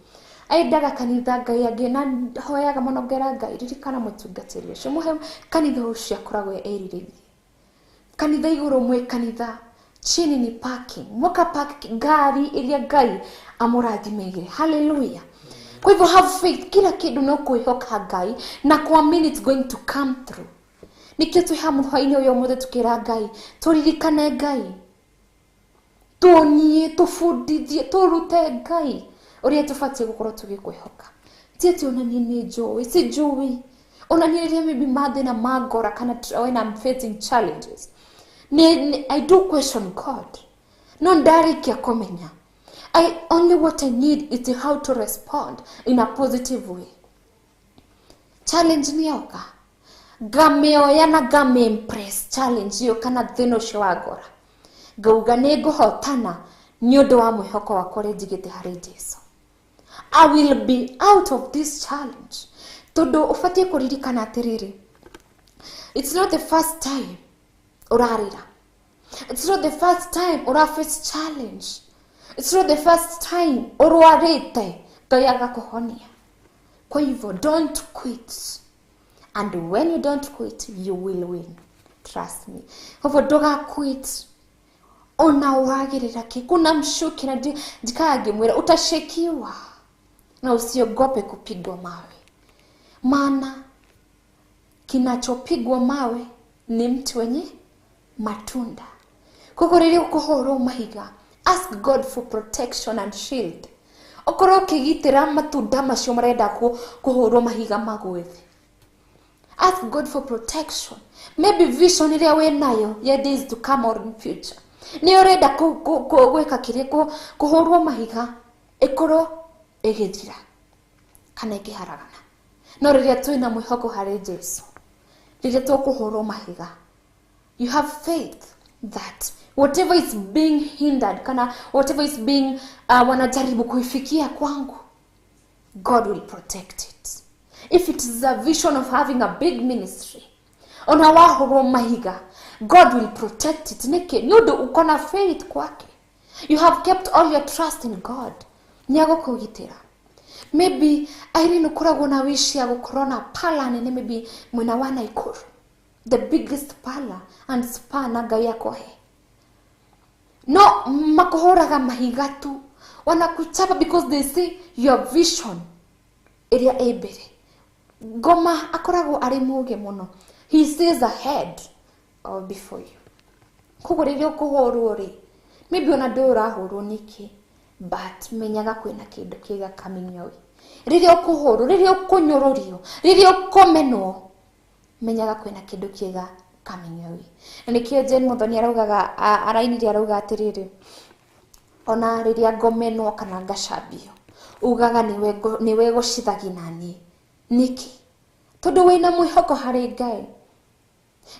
Endaga kanitha Ngai angĩ na hoyaga mũno ngera Ngai ririkana mũtungatĩri ũcio, mũhe kanitha ũcio akoragwo erirĩirie. Kanitha igũrũ mwĩ kanitha, chini ni parking. Mwaka park ngari iria Ngai amũrathimĩire. Hallelujah. Kwa hivyo have faith, kila kĩndũ no kwĩhoka Ngai na kuamini it's going to come through. Nĩkĩo twĩ hamwe hwaĩ-inĩ ũyũ ũmũthĩ tũkĩra Ngai tũririkane Ngai, tuonie, tũbundithie, tũrute Ngai ũrĩa tũbatiĩ gũkorwo tũgĩkwĩhoka. Ti atĩ ona niĩ nĩ njũĩ, si njũĩ. Ona niĩ rĩrĩa maybe mathĩna ma ngora kana when I'm facing challenges, I do question God. No ndarĩkia kũmenya. I only what I need is how to respond in a positive way. Challenge nĩ yoka. Ngamĩoya na ngamĩimpress challenge ĩyo kana thĩna ũcio wa ngora. Ngauga nĩ ngũhotana nĩ ũndũ wa mwĩhoko wakwa ũrĩa njigĩte harĩ Jesu. I will be out of this challenge. Tondũ ũbatiĩ kũririkana atĩrĩrĩ, it's not the first time ũrarĩra. It's not the first time ũra face challenge. It's not the first time ũrwarĩte Ngai agakũhonia. Kwa hivyo don't quit. And when you don't quit, you will win. Trust me. Kwa hivyo ndũga quit. Ona wagĩrĩra kĩ kuna mshuki na njikaga ngĩmwĩra utashekiwa na usiogope kupigwa mawe, maana kinachopigwa mawe ni mti wenye matunda. Koguo rĩrĩa ũkũhũrwo mahiga, ask God for protection and shield. Okorwo ũkĩgitĩra matunda macio marenda kũhũrwo mahiga magwe thĩ, ask God for protection. Maybe vision ĩrĩa wĩ nayo ya days to come or in future nĩ ũrenda gwĩka kĩrĩa kũhũrwo mahiga ĩkorwo ĩgĩthira kana ĩkĩharagana. No rĩrĩa twĩna mwĩhoko harĩ Jesu, rĩrĩa tũkũhũrwo mahiga, you have faith that whatever is being hindered kana whatever is being wanajaribu kuifikia kwangu, God will protect it. If it is a vision of having a big ministry, ona wahũrwo mahiga, God will protect it. Nĩkĩ? Nĩ ũndũ uko na faith kwake. You have kept all your trust in God. Nĩ agũkũgitĩra. Maybe Irene ũkoragwo na wish ya gũkorwo na parlour nene, maybe mwena wa Nakuru, the biggest parlour and spa na Ngai akũhe. No makũhũraga mahiga tu, wanakuchapa because they see your vision ĩrĩa ĩ mbere. Ngoma akoragwo arĩ mũũgĩ mũno. He sees ahead or before you. Koguo rĩrĩa ũkũhũrwo rĩ, maybe ona ndũĩ ũrahũrwo nĩkĩ, but menyaga kwĩna kĩndũ kĩega coming your way. Rĩrĩa ũkũhũrwo, rĩrĩa ũkũnyũrũrio, rĩrĩa ũkũmenwo, menyaga kwĩna kĩndũ kĩega coming your way. Na nĩkĩo Jane Muthoni araugaga, arainire arauga atĩrĩrĩ, ona rĩrĩa ngomenwo kana ngacambio, ugaga nĩwe gũcithagi naniĩ. Nĩkĩ? Tondũ wĩna mwĩhoko harĩ Ngai.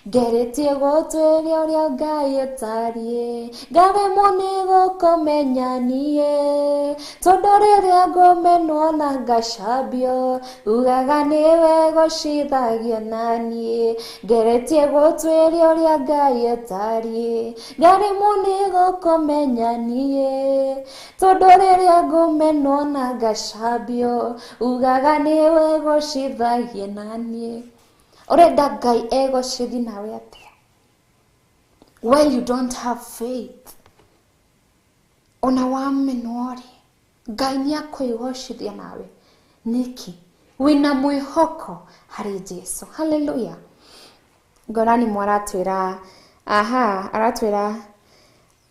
Ngeretie gũtuĩria ũrĩa Ngai ũtariĩ, ngaremwo nĩ gũkũmenya niĩ, tondũ rĩrĩa ngũmenwo na ngacambio, ugaga nĩwe gũcithagia naniĩ. Ngeretie gũtuĩria ũrĩa Ngai ũtariĩ, ngaremwo nĩ gũkũmenya niĩ, tondũ rĩrĩa ngũmenwo na ngacambio, ugaga nĩwe gũcithagia naniĩ. Ũrenda Ngai egocithi nawe atĩa? While you don't have faith, ona wamenwo rĩ, Ngai nĩ akwĩgocithia nawe. Nĩkĩ? Wĩna mwĩhoko harĩ Jesu. Hallelujah. Ngorani mwaratwĩra, aha, aratwĩra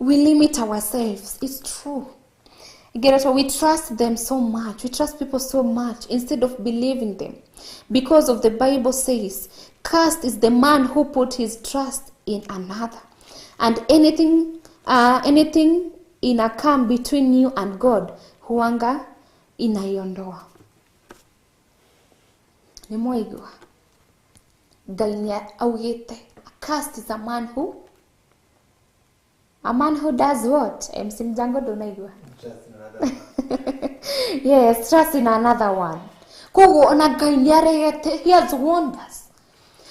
we limit ourselves. It's true. Get it? We trust them so much. We trust people so much instead of believing them. Because of the Bible says, cursed is the man who put his trust in another. And anything ina come between you and God, huanga inaiondoa. Ni mwaigua. Ngai nĩ augĩte, cursed is a man who does what? MC Mjango ndunaigua. Trust in another one. Yes, trust in another one. Koguo ona Ngai nĩ aregete, he has warned us.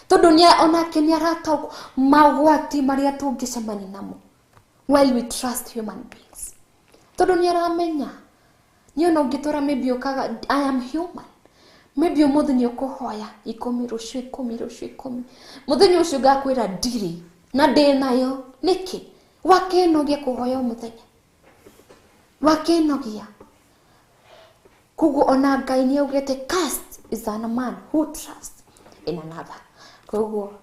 Tondũ nĩ onake nĩ arataũkwo magwati marĩa tũngĩcemania namo while we trust human beings. Tondũ nĩ aramenya, nĩ ona ũngĩtwara maybe ũkaga I am human. Maybe ũmũthĩ nĩ ũkũhoya 10 rũciũ 10 rũciũ 10. Mũthenya ũcio ngakwĩra ndirĩ na ndĩ nayo. Nĩkĩ? Wakĩnogia kũhoya mũthenya. Wakĩnogia. Koguo ona Ngai nĩ augĩte cursed is a man who trusts in another. Koguo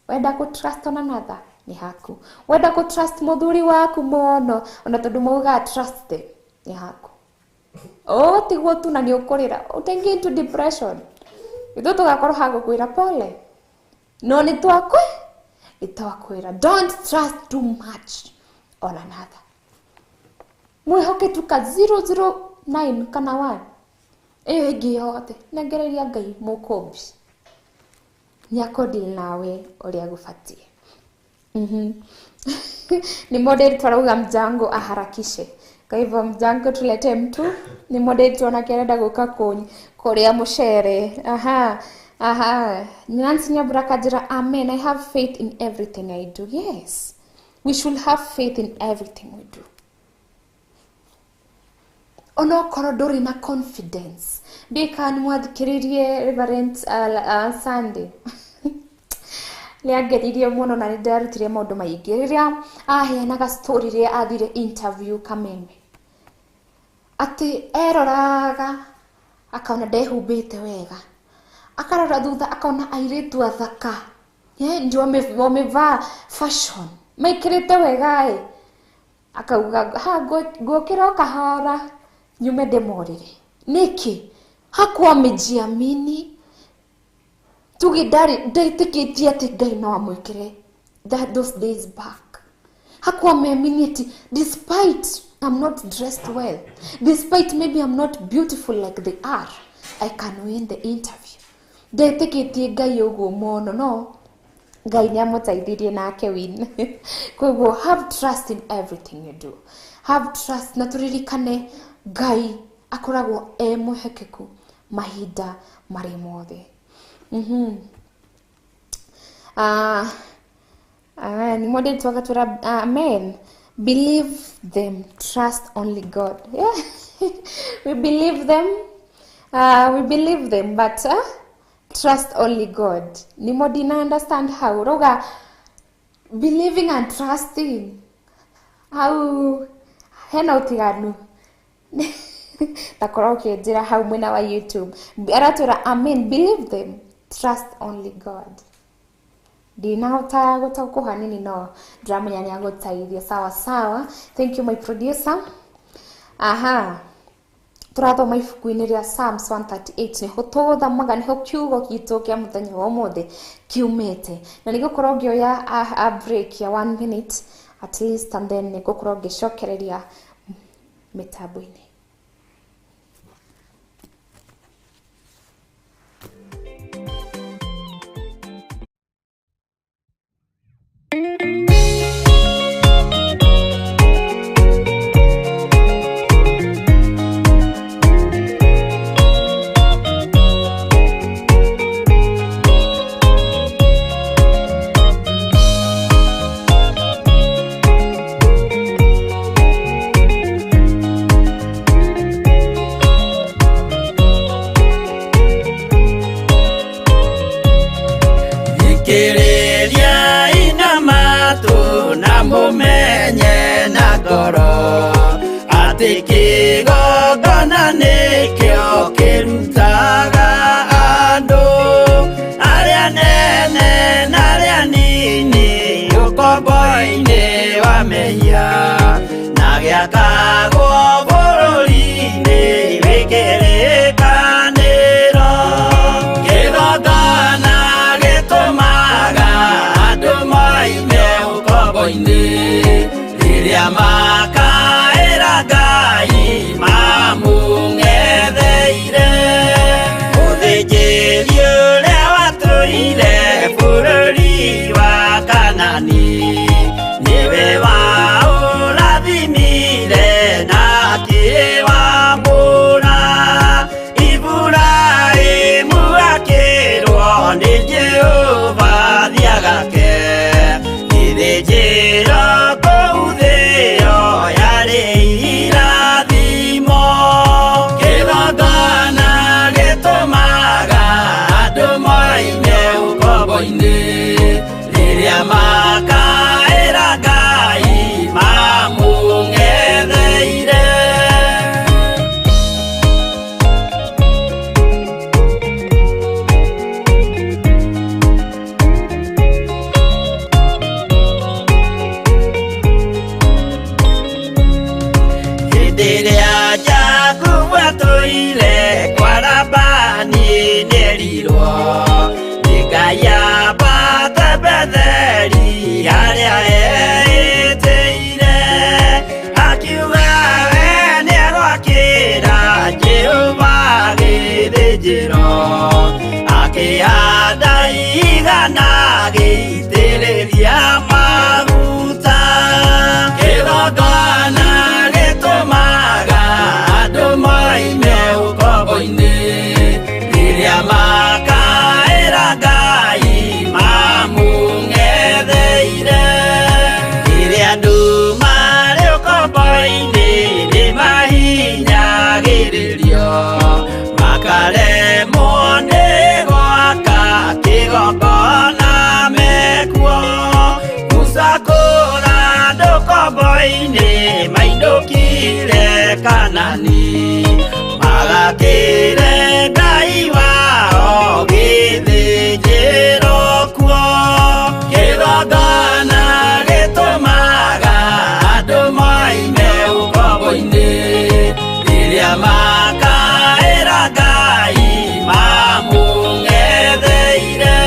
wenda kũ trust on another nĩ haku. Wenda kũ trust mũthuri waku mũno, ona tondũ maugaga trust them nĩ haku. Oh, tiguo tu na nĩ ũkũrĩra, ũtaingĩ into depression. Ithuĩ tũgakorwo hagũkwĩra pole. No nĩ twakwĩra don't trust too much on another. Mwĩhoke tu ka 009 kana 1. Ĩyo ĩngĩ yothe nengereria Ngai mũkũmbi. Nĩ akũdeal nawe ũrĩa gũbatiĩ. Ni model twarauga mjango aharakishe. Kwa hivyo mjango, tulete mtu ni model tuona arenda gũka kũrĩa mũcere. Aha aha, Nancy Nyambura akanjĩra amen, I have faith in everything I do. Yes, we should have faith in everything we do, onokorwo ndũrĩ na confidence. Ndiũĩ kana nĩ mwathikĩrĩrie Reverend Sunday, nĩ angenirie mũno na nĩ ndarutire maũndũ maingĩ rĩrĩa aheanaga story rĩrĩa athire interview Kameme, atĩ eroraga akona ndehumbĩte wega, akarora thutha akona airĩtu athaka, ndio wamevaa fashion, maikĩrĩte wega ĩ, akauga ha ngũkĩra o kahora nyume ndĩmorĩre. Nĩkĩ hakuwa amejiamini? Tuge ndarĩ ndetĩkĩtie atĩ Ngai no amwĩkĩre. That those days back hakuwa ameamini ati despite I'm not dressed well, despite maybe I'm not beautiful like they are, I can win the interview. Ndetĩkĩtie Ngai ũguo mũno, no Ngai nĩ amũteithirie nake win. Koguo have trust in everything you do, have trust, na tũririkane Ngai akoragwo e mwĩhokeku mahinda marĩ mothe. Ni model twagatura amen, believe them, trust only God. Yeah. We believe them, we believe them, but trust only God. Ni modina understand how roga believing and trusting how hena utiganu. Takorwo ũkĩnjĩra hau mwena wa YouTube. Aratwĩra amen, believe them, trust only God. Ndinahota gũtaũkwo hanini, no ndĩramenya nĩ agũteithia. Sawa sawa, thank you my producer. Aha, tũrathoma ibuku-inĩ rĩa Psalms 138, nĩho tũgũthomaga, nĩho kiugo gitũ kĩa mũthenya wa ũmũthĩ kiumĩte, na nĩngũkorwo ngĩoya a break ya one minute at least, and then nĩngũkorwo ngĩcokereria mĩtambo-inĩ. Thikĩrĩria ina matũ na mũmenye na ngoro atĩ kĩgongona nĩkĩo kĩrutaga andũ arĩa nene na arĩa nini ũkombo-inĩ wa mehia na gĩakagwo bũrũri-inĩ wĩ kĩrĩkanĩro. Kĩgongona gĩtũmaga andũ moime ũkombo-inĩ rĩrĩa makaĩra Ngai mamũng'etheire. Mũthĩnjĩri ũrĩa watũire bũrũri wa Kanani nĩwe waũrathimire na akĩwamũra. Iburahĩmu akĩrwo nĩ Jehova thiagake gĩthĩnjĩro kũu thĩo yarĩ irathimo. Kĩgongona gĩtũmaga andũ moime ũkombo-inĩ rĩrĩa makaĩra Ngai. ũkombo-inĩ mainũkire Kanani magakĩre Ngai wao gĩthĩnjĩro kuo kĩgongona gĩtũmaga andũ moime ũkombo-inĩ rĩrĩa makaĩra Ngai mamũng'etheire.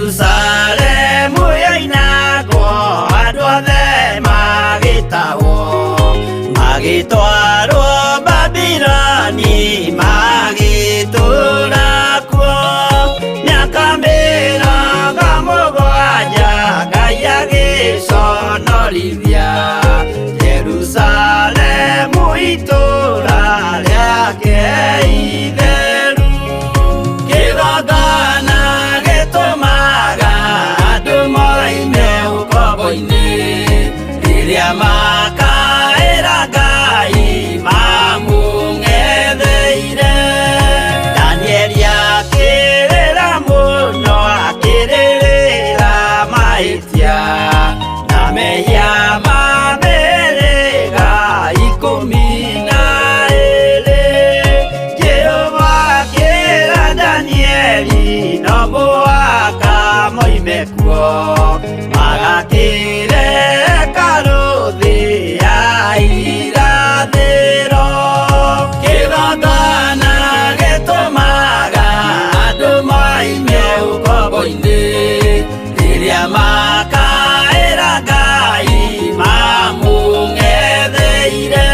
Jerusalemu yoinagwo andũ othe magĩtahwo magĩtwarwo Babiloni magĩtũũra kuo mĩaka 70 Ngai agĩconorithia Jerusalemu itũũra rĩake itheru kĩgongona gĩtũmaga andũ moime ũkombo-inĩ rĩrĩa makaĩra Ngai mamũng'etheire. Danieli akĩrĩra mũno akĩrĩrĩra mahĩtia na mehia ma mĩhĩrĩga 12. Jehova akĩra Danieli no mũhaka moime kuo magakĩre hekarũ thĩ ya irathĩro. Kĩgongona gĩtũmaga andũ moime ũkombo-inĩ rĩrĩa makaĩra Ngai mamũng'etheire.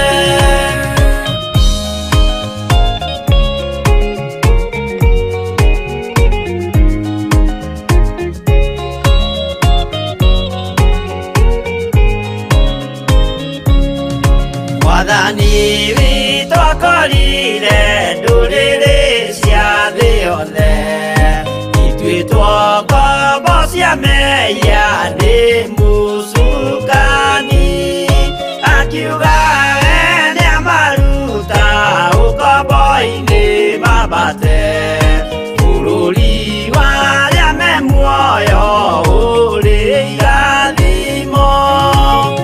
Mwathani witũ akorire ndũrĩrĩ cia thĩ yothe ituĩtwo ngombo cia mehia nĩ mũcukani akiuga we nĩamaruta ũkombo-inĩ mambate bũrũri wa arĩa me muoyo ũrĩ irathimo.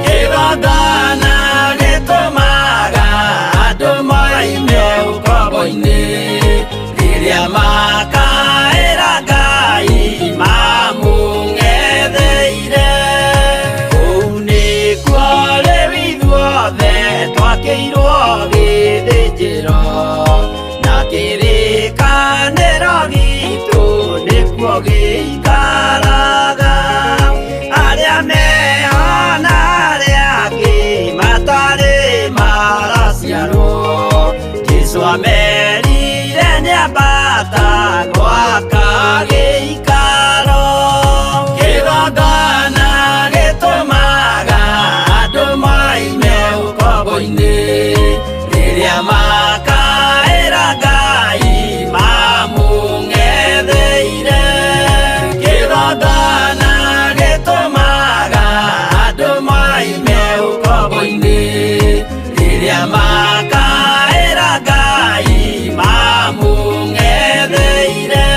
Kĩgongona gĩtũmaga andũ moime ũkombo-inĩ rĩrĩa makaĩra Ngai mamũng'etheire. Kũu nĩkuo rĩu ithuothe twakĩirwo gĩthĩnjĩro na kĩrĩkanĩro gitũ nĩkuo gĩikaraga arĩa meho na arĩa angĩ matarĩ maraciarwo Jesũ amerire nĩambata gwaka gĩikaro. Kĩgongona gĩtũmaga andũ moime ũkombo-inĩ rĩrĩa makaĩra Ngai mamũng'etheire. Kĩgongona gĩtũmaga andũ moime ũkombo-inĩ rĩrĩa makaĩra Ngai mamũng'etheire.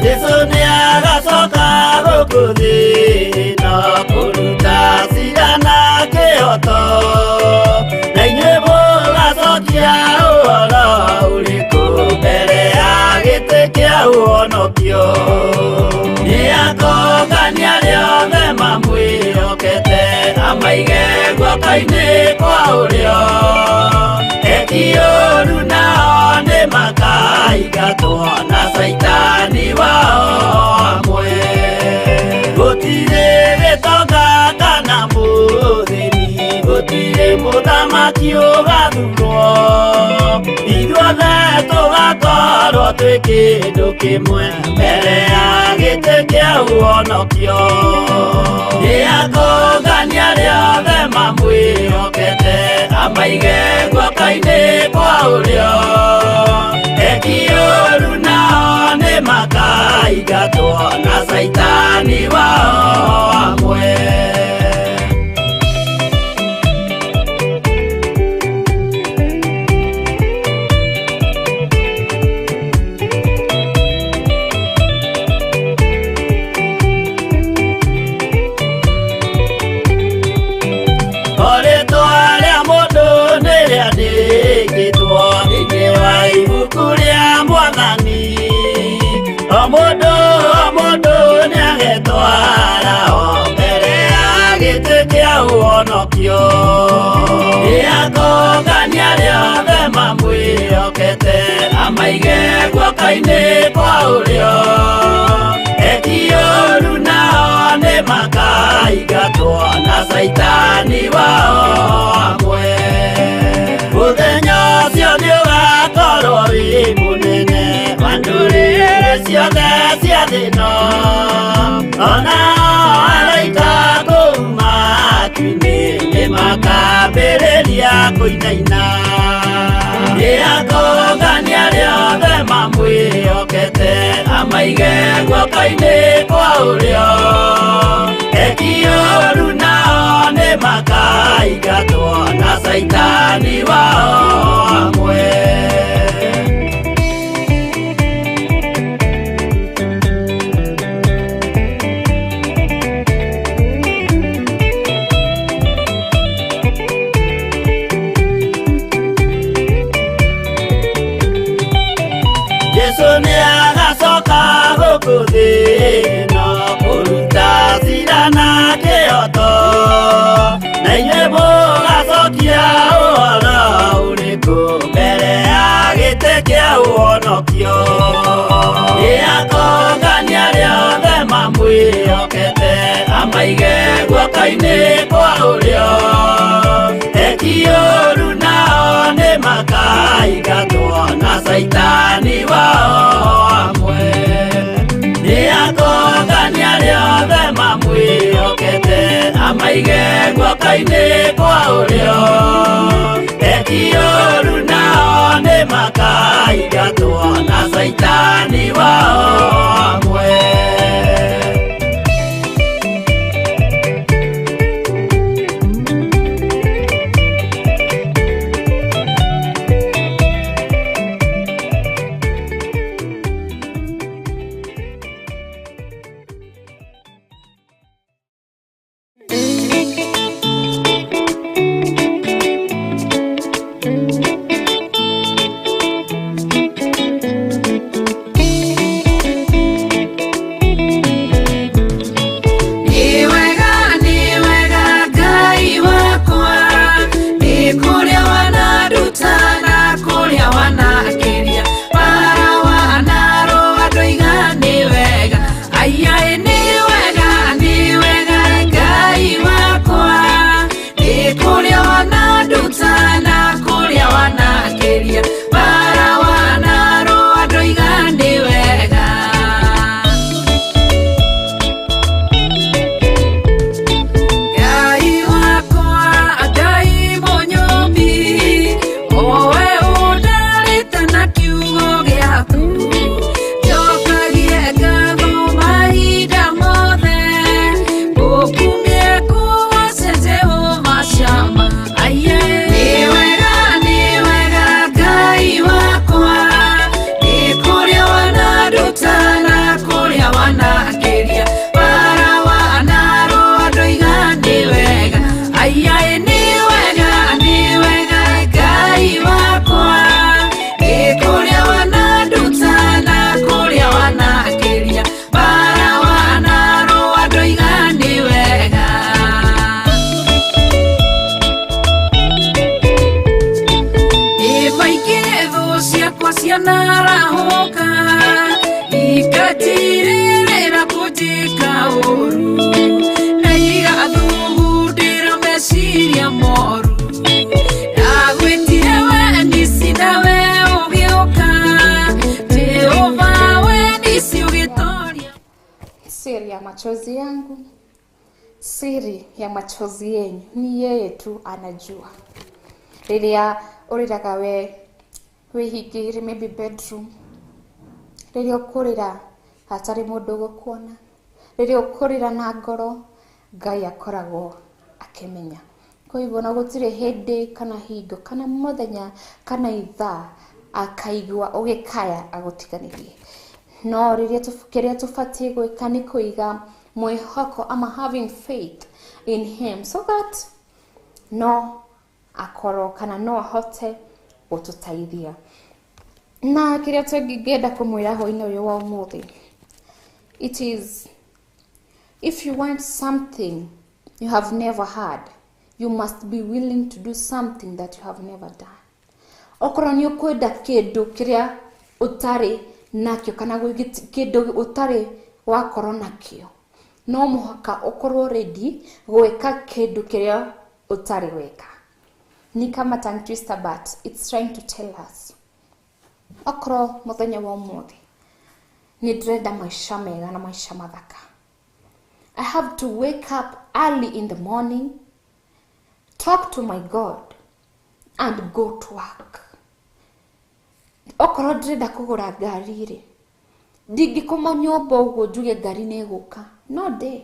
Jesũ nĩagacoka gũkũ thĩ na kũruta cira na kĩhooto na inyuĩ mũgacokia ũhoro ũrĩkũ mbere ya gĩtĩ kĩa ũhonokio. Nĩakongania arĩa othe Amaige guoko-inĩ kwa ũrĩo. Eki ũru nao nĩ makaingatwo na caitani wao amwe. Gũtirĩ gĩtonga kana mũthĩni, gũtirĩ mũthamaki ũgathurwo. Ithuothe tũgakorwo twĩ kĩndũ kĩmwe mbere ya gĩtĩ kĩa ũhonokio. Nĩakũngania arĩa othe mamwĩhokete, amaige guoko-inĩ kwa ũrĩo. Eki ũru nao nĩ makaingatwo na caitani wao amwe. Ibuku rĩa Mwathani, o mũndũ o mũndũ nĩagetwara o mbere ya gĩtĩ kĩa ũhonokio. Nĩakũngania arĩa othe mamwĩhokete, amaige guoko-inĩ kwa ũrĩo. Eki ũru nao nĩ makaingatwo na caitani wao amwe. Mũthenya ũcio nĩũgakorwo wĩ mũnene wa ndũrĩrĩ ciothe cia thĩ ĩno. Onao araika kũu matu-inĩ nĩmakambĩrĩria kũinaina. Nĩakũngania arĩa othe mamwĩhokete, amaige guoko-inĩ kwa ũrĩo. Eki ũru nao nĩ makaingatwo na caitani wao amwe. Jesu nĩagacoka gũkũ thĩ ĩno kũruta cira na kĩhooto, na inyuĩ mũgacokia ũhoro ũrĩkũ mbere ya gĩtĩ kĩa ũhonokio. Nĩakũngania arĩa othe mamwĩhokete, amaige guoko-inĩ kwa ũrĩo. Eki ũru nao nĩ makaingatwo na caitani wao amwe. Nĩakũngania arĩa othe mamwĩhokete, amaige guoko-inĩ kwa ũrĩo. Eki ũru nao nĩ makaingatwo na caitani wao amwe. Siri ya machozi yangu, siri ya machozi yenyu ni yeye tu anajua. Rĩrĩa ũrĩraga we wĩhingĩire maybe bedroom, rĩrĩa ũkũrĩra hatarĩ mũndũ ũgũkuona, rĩrĩa ũkũrĩra na ngoro, Ngai akoragwo akĩmenya. Kwa hivyo na gũtirĩ hĩndĩ kana hingo kana mũthenya kana ithaa akaigua ũgĩkaya agũtiganĩrie. No rĩrĩa kĩrĩa tũbatiĩ gwĩka nĩ kũiga mwĩhoko ama having faith in him so that no akorwo kana no ahote gũtũteithia. Na kĩrĩa tũngĩenda kũmwĩra hwaĩ-inĩ ũyũ wa ũmũthĩ, it is if you want something you have never had, you must be willing to do something that you have never done. Okorwo nĩ ũkwenda kĩndũ kĩrĩa ũtarĩ nakĩo kana kĩndũ ũtarĩ wakorwo nakĩo, no mũhaka ũkorwo ready gwĩka kĩndũ kĩrĩa ũtarĩ weka. Ni kama tongue twister, but it's trying to tell us. Okorwo mũthenya wa ũmũthĩ nĩ ndĩrenda maica mega na maica mathaka, I have to wake up early in the morning, talk to my God, and go to work. Okorwo ndĩrenda kũgũra ngari rĩ, ndingĩkoma nyũmba ũguo njuge ngari nĩ ĩgũka. No day.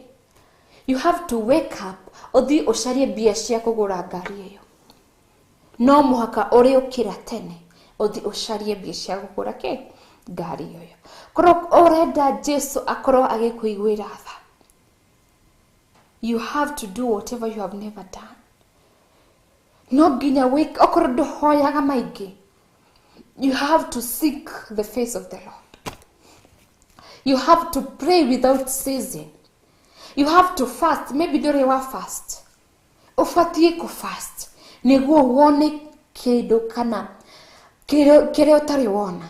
You have to wake up, ũthiĩ ũcarie mbia cia kũgũra ngari ĩyo. No mũhaka ũrĩũkĩra tene, ũthiĩ ũcarie mbia cia kũgũra kĩ? Ngari ĩyo. Korwo ũrenda Jesu akorwo agĩkũiguĩra tha, you have to do whatever you have never done. No nginya wake, okorwo ndũhoyaga maingĩ, you have to seek the face of the Lord. You have to pray without ceasing. You have to fast. Maybe ndũrĩ wa fast. Ũbatiĩ kũ fast nĩguo wone kĩndũ kana kĩrĩa ũtarĩ wona.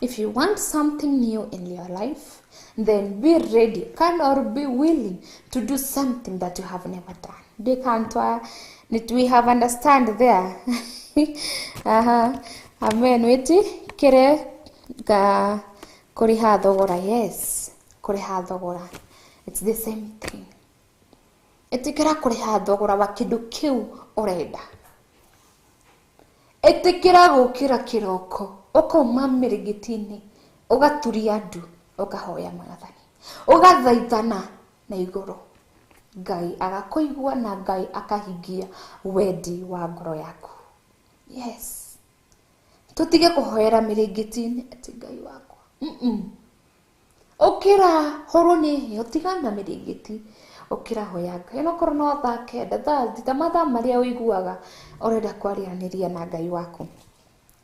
If you want something new in your life, then be ready, can or be willing to do something that you have never done. They can't, we have understand there. Amen. Witi kire ga kuriha thogora. Yes, kuriha thogora. It's the same thing. Etikira kuriha thogora wa kindu kiu urenda. Etikira gukira kiroko ukauma mirigitini ugaturia ndu ukahoya Mwathani, ugathaithana na iguru, Ngai agakũigua na Ngai akahingia wendi wa ngoro yaku. Yes, tutige kũhoera mĩrĩngĩti-inĩ atĩ Ngai wakwa. Ũkĩra hũrwo nĩ heho, tigana na mĩrĩngĩti, ũkĩra hoya Ngai. Onokorwo no thaa 9, thaa 6, mathaa marĩa ũiguaga ũrenda kwaranĩria na Ngai waku.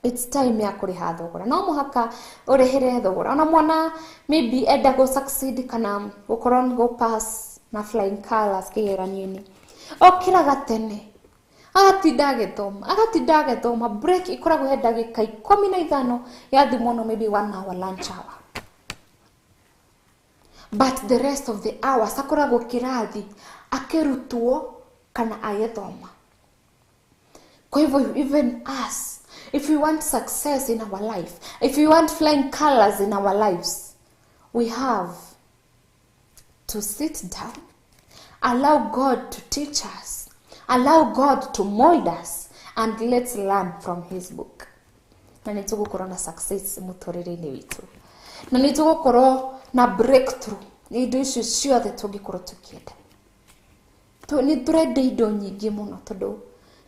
It's time ya kũrĩha thogora. No mũhaka ũrĩhĩre thogora. Ona mwana maybe enda go succeed kana gũkorwo nĩ go pass na flying colors kĩgeranio-inĩ, okĩraga tene agatinda agĩthoma, agatinda agĩthoma. Break ĩkoragwo he ndagĩka 15 ya thimũ, no maybe 1 hour lunch hour, but the rest of the hours akoragwo kĩrathi akĩrutwo kana agĩthoma. Kwa hivyo even us, if we want success in our life, if we want flying colors in our lives, we have to sit down, allow God to teach us, allow God to mold us, and let's learn from his book. Na nĩ tũgũkorwo na success mũtũrĩre-inĩ witũ, na nĩ tũgũkorwo na breakthrough nĩ indo icio ciothe tũngĩkorwo tũkĩenda. Nĩ tũrenda indo nyingĩ mũno tondũ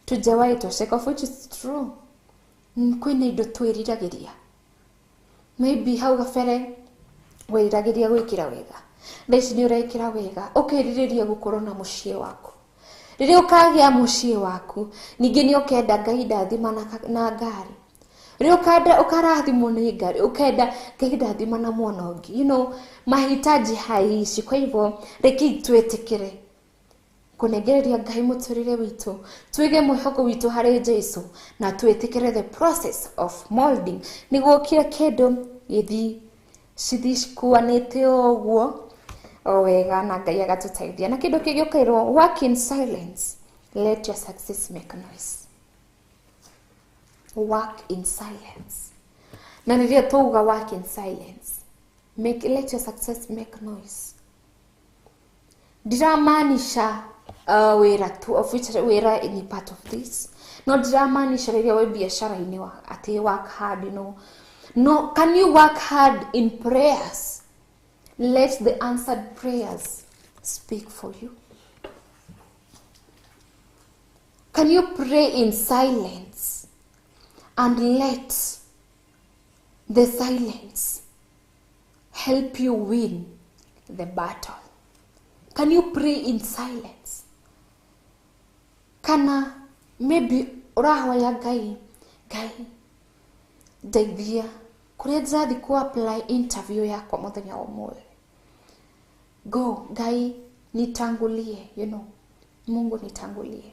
tujawahi tosheka, of which is true. Kwĩna indo twĩriragĩria, maybe hau gabere wĩriragĩria gwĩkĩra wega, thaa ici nĩ ũrekĩra wega, ũkerirĩria gũkorwo na mũciĩ waku. Rĩrĩa ũkagĩa mũciĩ waku, ningĩ nĩ ũkenda Ngai ndathima na ngari. Rĩrĩa ũkarathimwo nĩ ngari, ũkenda Ngai ndathima na mwana ũngĩ. You know, mahitaji haishi. Kwa hivyo rekei twĩtĩkĩre kũnengereria Ngai mũtũrĩre witũ, twĩge mwĩhoko witũ harĩ Jesu, na twĩtĩkĩre the process of molding nĩguo kila kĩndũ gĩthiĩ cithi cikuanĩte ũguo o wega, na Ngai agatũteithia. Na kĩndũ kĩngĩ ũkairwo, work in silence, let your success make noise. Work in silence. Na rĩrĩa twauga work in silence, Make, let your success make noise. Ndiramaanisha wĩra tu, of which wĩra ni part of this, no ndiramaanisha rĩrĩa wĩ biacara-inĩ atĩ work hard, you know. No, can you work hard in prayers? Let the answered prayers speak for you. Can you pray in silence and let the silence help you win the battle? Can you pray in silence? Kana maybe ũrahoya Ngai, Ngai ndeithia kũrĩa ndĩrathiĩ ku apply interview yakwa mũthenya wa ũmũthĩ. Go, Ngai nitangulie, you know. Mungu nitangulie.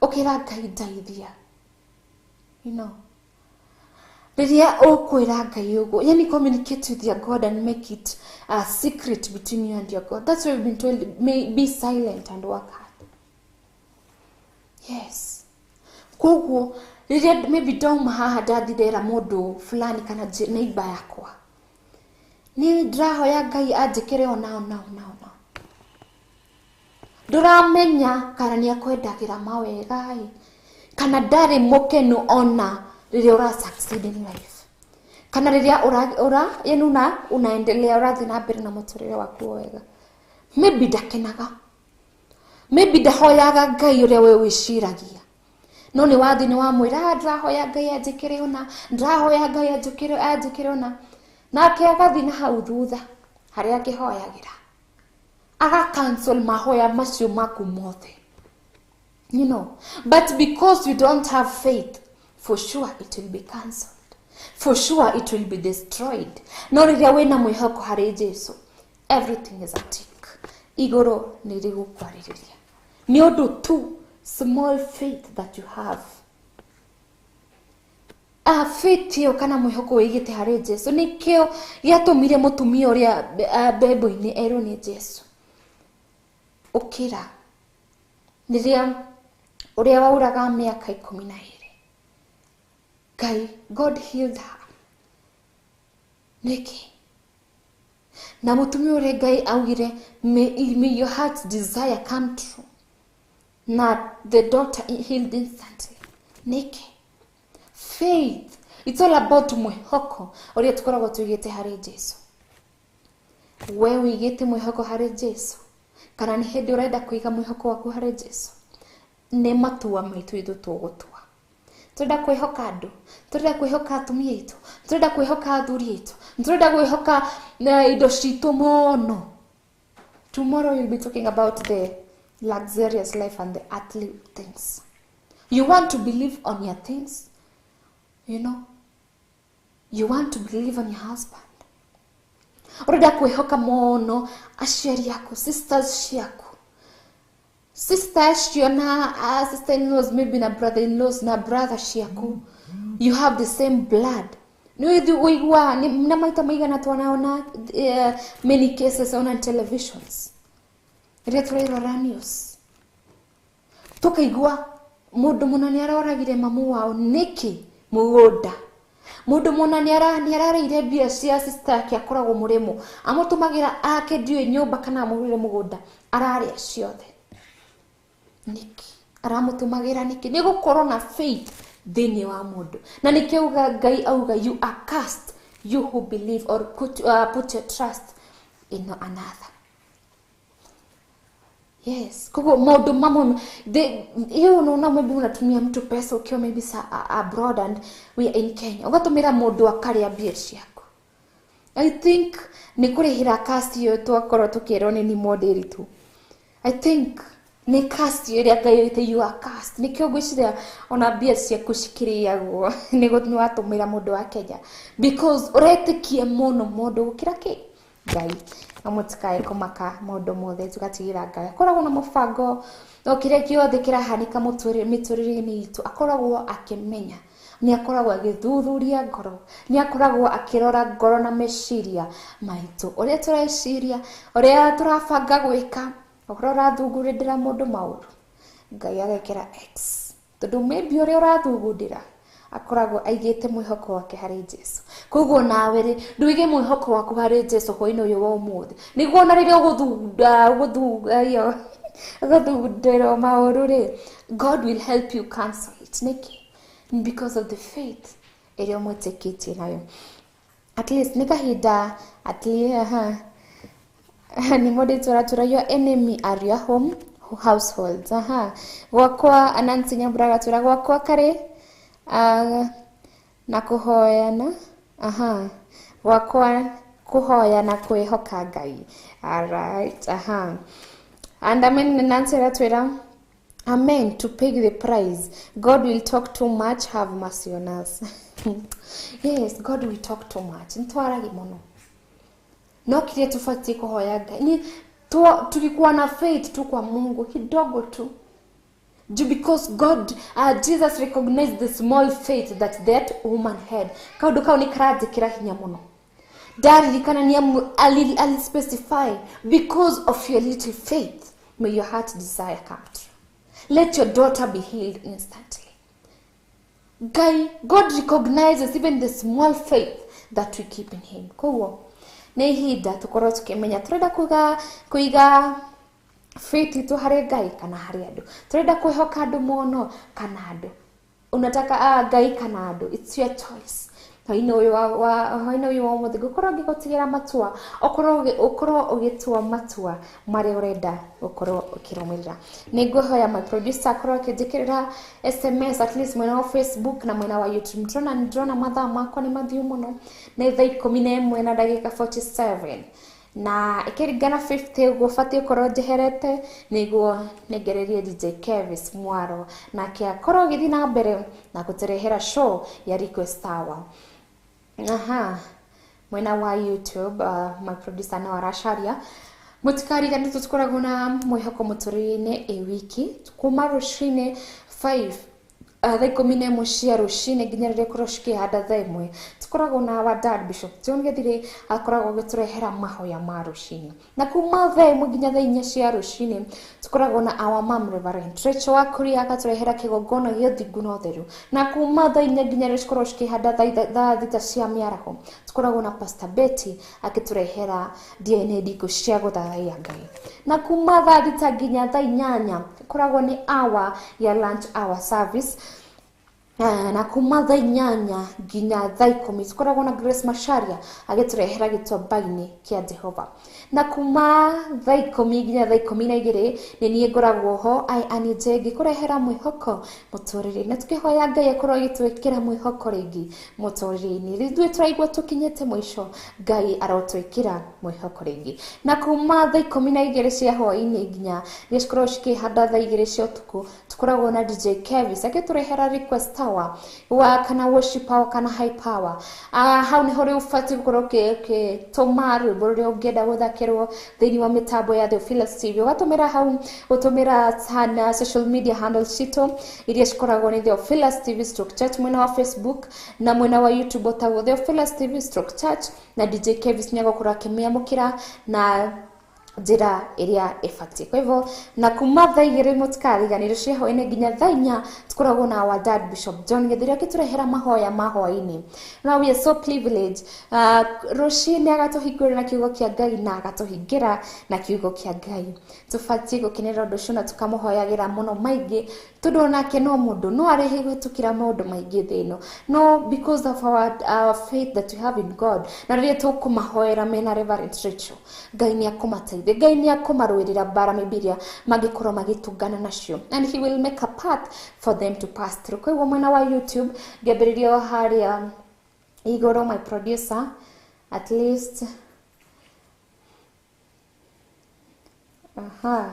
Ũkĩra Ngai ndeithia. You know. Rĩrĩa ũkwĩra Ngai ũguo, yani communicate with your God and make it a secret between you and your God. That's why we've been told, may be silent and work hard. Yes. Koguo rĩrĩa maybe ndauma haha ndathi ndera mũndũ fulani kana neighbor yakwa, nĩ ndĩrahoya Ngai anjĩkĩre ona ona ona ona. Ndũramenya kana nĩ akwendagĩra mawega ĩ, kana ndarĩ mũkenu ona rĩrĩa ũra succeed in life, kana rĩrĩa ura yani unaendelea ũrathiĩ na mbere na mũtũrĩre waku wega. Maybe ndakenaga, maybe ndahoyaga Ngai ũrĩa we wĩciragia, no nĩ wathi nĩ wamwĩra, ndĩrahoya Ngai anjĩkĩre ũna, ndĩrahoya Ngai anjĩkĩre ũna, nake agathiĩ na hau thutha harĩa akĩhoyagĩra, aga cancel mahoya macio maku mothe, you know. But because you don't have faith, for sure it will be cancelled, for sure it will be destroyed. No rĩrĩa wĩna mwĩhoko harĩ Jesu, everything is a tick. Igũrũ nĩ rĩgũkwarĩrĩria nĩ ũndũ tu small faith that you have. Faith ĩyo kana mwĩhoko wĩigĩte harĩ Jesu nĩkĩo gĩatũmire mũtumia ũrĩa mbembo-inĩ erwo nĩ Jesu, ũkĩra rĩrĩa ũrĩa wauraga mĩaka 12, Ngai, God healed her. Nĩkĩ? Na mũtumia ũrĩa Ngai augire, may your heart's desire come true, na the daughter healed instantly. Nĩkĩ? Faith. It's all about mwĩhoko ũrĩa tũkoragwo tũigĩte harĩ Jesu. We wĩigĩte mwĩhoko harĩ Jesu, kana nĩ hĩndĩ ũrenda kũiga mwĩhoko waku harĩ Jesu? Nĩ matua maitũ ithuĩ tũgũtua. Tũrenda kwĩhoka andũ, tũrenda kwĩhoka atumia aitũ, tũrenda kwĩhoka athuri aitũ, tũrenda kwĩhoka indo citũ mũno. Tomorrow we'll be talking about the luxurious life and the earthly things. You want to believe on your things, you know. You want to believe on your husband. Ũrenda kwĩhoka mũno aciari aku, sisters ciaku, sister acio na sister in laws, maybe na brother in laws na brother ciaku, you have the same blood. Nĩ ũiguaga na maita maigana twanaona many cases on televisions rĩrĩa tũrerora news, tũkaigua mũndũ mũna nĩ aroragire mamu wao nĩkĩ mũgũnda, mũndũ mũna nĩ ararĩire mbia cia sister yake akoragwo mũrĩmo, amũtũmagĩra ake ndiũĩ nyũmba kana amũgũrĩre mũgũnda, ararĩa ciothe nĩkĩ? Aramũtũmagĩra nĩkĩ? Nĩ gũkorwo na faith thĩinĩ wa mũndũ. Na nĩkĩo Ngai auga, you are cursed, you who believe or put your trust in another. Yes, koguo maũndũ mamwe hiyo unaona maybe unatumia mtu pesa ukiwa maybe abroad and we are in Kenya, ũgatũmĩra mũndũ akarĩa mbia ciaku. I think nĩ kũrĩhĩra kasi ĩyo twakorwo tũkĩrwo nĩ Nimoderi tu. I think nĩ cast ĩrĩa Ngai oigĩte you are cursed. Nĩkĩo ngwĩciria ona mbia ciaku cikĩrĩagwo nĩ watũmĩra mũndũ wa Kenya, because ũretĩkia mũno mũndũ gũkĩra kĩ Ngai. Na mũtikae kũmaka maũndũ mothe, tũgatigĩra Ngai akoragwo na mũbango, no kĩrĩa gĩothe kĩrahanĩka mĩtũrĩre-inĩ itũ akoragwo akĩmenya, nĩ akoragwo agĩthuthuria ngoro, nĩ akoragwo akĩrora ngoro na meciria maitũ, ũrĩa tũreciria, ũrĩa tũrabanga gwĩka. Okorwo ũrathugundĩra mũndũ maũndũ, Ngai agekĩra X, tondũ maybe ũrĩa ũrathugundĩra Akoragwo aigĩte mwĩhoko wake harĩ Jesu. Koguo nawe rĩ, ndũige mwĩhoko waku harĩ Jesu hwaĩ-inĩ ũyũ wa ũmũthĩ, nĩguo ona rĩrĩa ũgũthundĩrwo maũru rĩ, God will help you cancel it. Nĩkĩ? Because of the faith ĩrĩa ũmwĩtĩkĩtie nayo. At least nĩ kahinda, at least nĩ mũndũ tũratura, your enemy are your home households. Aha, gwakwa Nancy Nyambura gatura gwakwa karĩ na kũhoyana. Aha, gwakwa kũhoya na kwĩhoka Ngai. Alright, aha, and amen. Nancy aratwĩra amen to pay the price. God will talk too much, have mercy on us. Yes, God will talk too much, nĩtwaragi mũno, no kĩrĩa tũbatiĩ kũhoya Ngai ni tukikuwa na faith tu kwa Mungu kidogo tu. Because God, Jesus recognized the small faith that that woman had. Kaundu kau nĩ karanjĩkĩra hinya mũno. Ndaririkana nĩ ali specify, because of your little faith may your heart desire come true. Let your daughter be healed instantly. God recognizes even the small faith that we keep in him. Koguo nĩ ihinda tũkorwo tũkĩmenya tũrenda kũiga faith itũ harĩ Ngai kana harĩ andũ, tũrenda kwĩhoka andũ mũno kana andũ, unataka Ngai kana andũ. It's your choice. Hwaĩ-inĩ ũyũ wa ũmũthĩ ngũkorwo ngĩgũtigĩra matua, ũkorwo ũgĩtua matua marĩa ũrenda gũkorwo ũkĩrũmĩrĩra. Nĩ ngũhoya my producer akorwo akĩnjĩkĩrĩra SMS at least mwena wa Facebook na mwena wa YouTube. Ndĩrona mathaa makwa nĩ mathiu mũno, nĩ thaa 11:47 na ĩkĩringana 50 ũguo batiĩ gũkorwo njeherete nĩguo nĩngererie DJ Kevis Mwaro nake akorwo agĩthiĩ na mbere na gũtũrehera show ya Request Hour. Aha, mwena wa YouTube, my producer no aracaria. Mũtikarigane tũkoragwo na mwĩhoko mũtũrĩre-inĩ ĩ wiki kuma rũcinĩ 5 thaa 11 cia rũcinĩ nginya rĩrĩa ikorwo cikĩhanda thaa 1. Tũkoragwo na our dad Bishop John Githire akoragwo agĩtũrehera mahoya ma rũcinĩ, na kuma thaa 1 nginya thaa 4 cia rũcinĩ tũkoragwo na our mom Reverend Rachel Wakuria agatũrehera kĩgongona gĩa ũthingu na ũtheru, na kuma thaa 4 nginya rĩrĩa cikorwo cikĩhanda thaa 6 cia mĩaraho tũkoragwo na Pastor Betty akĩtũrehera DNA ndikũ cia gũthathaiya Ngai, na kuma thaa 6 nginya thaa 8 ĩkoragwo nĩ hour ya lunch hour service, na kuma thaa 8 nginya thaa 10 tũkoragwo na Grace Macharia agĩtũrehera gĩtuamba-inĩ kĩa Jehova, na kuma thaa 10 nginya thaa 12 nĩ niĩ ngoragwo ho I Annie J ngĩkũrehera mwĩhoko mũtũrĩre, na tũkĩhoya Ngai akorwo agĩtwĩkĩra mwĩhoko rĩngĩ mũtũrĩre-inĩ. Ithuĩ tũraigua tũkinyĩte mũico, Ngai arotwĩkĩra mwĩhoko rĩngĩ. Na kuma thaa 12 cia hwaĩ-inĩ nginya rĩrĩa cikoragwo cikĩhanda thaa 2 cia ũtukũ tũkoragwo na DJ Kevis agĩtũrehera request hour wa kana worship power kana high power. Hau nĩho rĩu ũbatiĩ gũkorwo ũgĩtũma rwĩmbo rũrĩa ũngĩenda gũthakĩrwo thĩinĩ wa mĩtambo ya Theophilus TV, ũgatũmĩra hau, ũtũmĩra na social media handles citũ iria cikoragwo nĩ Theophilus TV stroke church mwena wa Facebook na mwena wa YouTube ũtagwo Theophilus TV stroke church, na DJ Kevis nĩegũkorwo akĩmĩamũkĩra na njĩra ĩrĩa ĩbatiĩ. Kwa hivyo na kuma thaa 2 mũtikariganĩrwo cia hwaĩ-inĩ nginya thaa 4 tũkoragwo na our dad Bishop John Githire akĩtũrehera mahoya ma hwaĩ-inĩ. Now we are so privileged. Rũcinĩ agatũhingũrĩra na kiugo kĩa Ngai na agatũhingĩra na kiugo kĩa Ngai. Tũbatiĩ gũkenera ũndũ ũcio na tũkamũhoyagĩra mũno maingĩ, tondũ onake no mũndũ, no arehe gwĩtũkĩra maũndũ maingĩ thĩ ĩno, no because of our faith that we have in God, na rĩrĩa tũkũmahoera mena Reverend Rachel, Ngai nĩ akũmateithia, Ngai nĩ akũmarũĩrĩra mbara maybe iria mangĩkorwo magĩtũngana nacio, and he will make a path for them to pass through. Koguo mwena wa YouTube ngĩambĩrĩria o harĩa igũrũ, my producer at least, aha,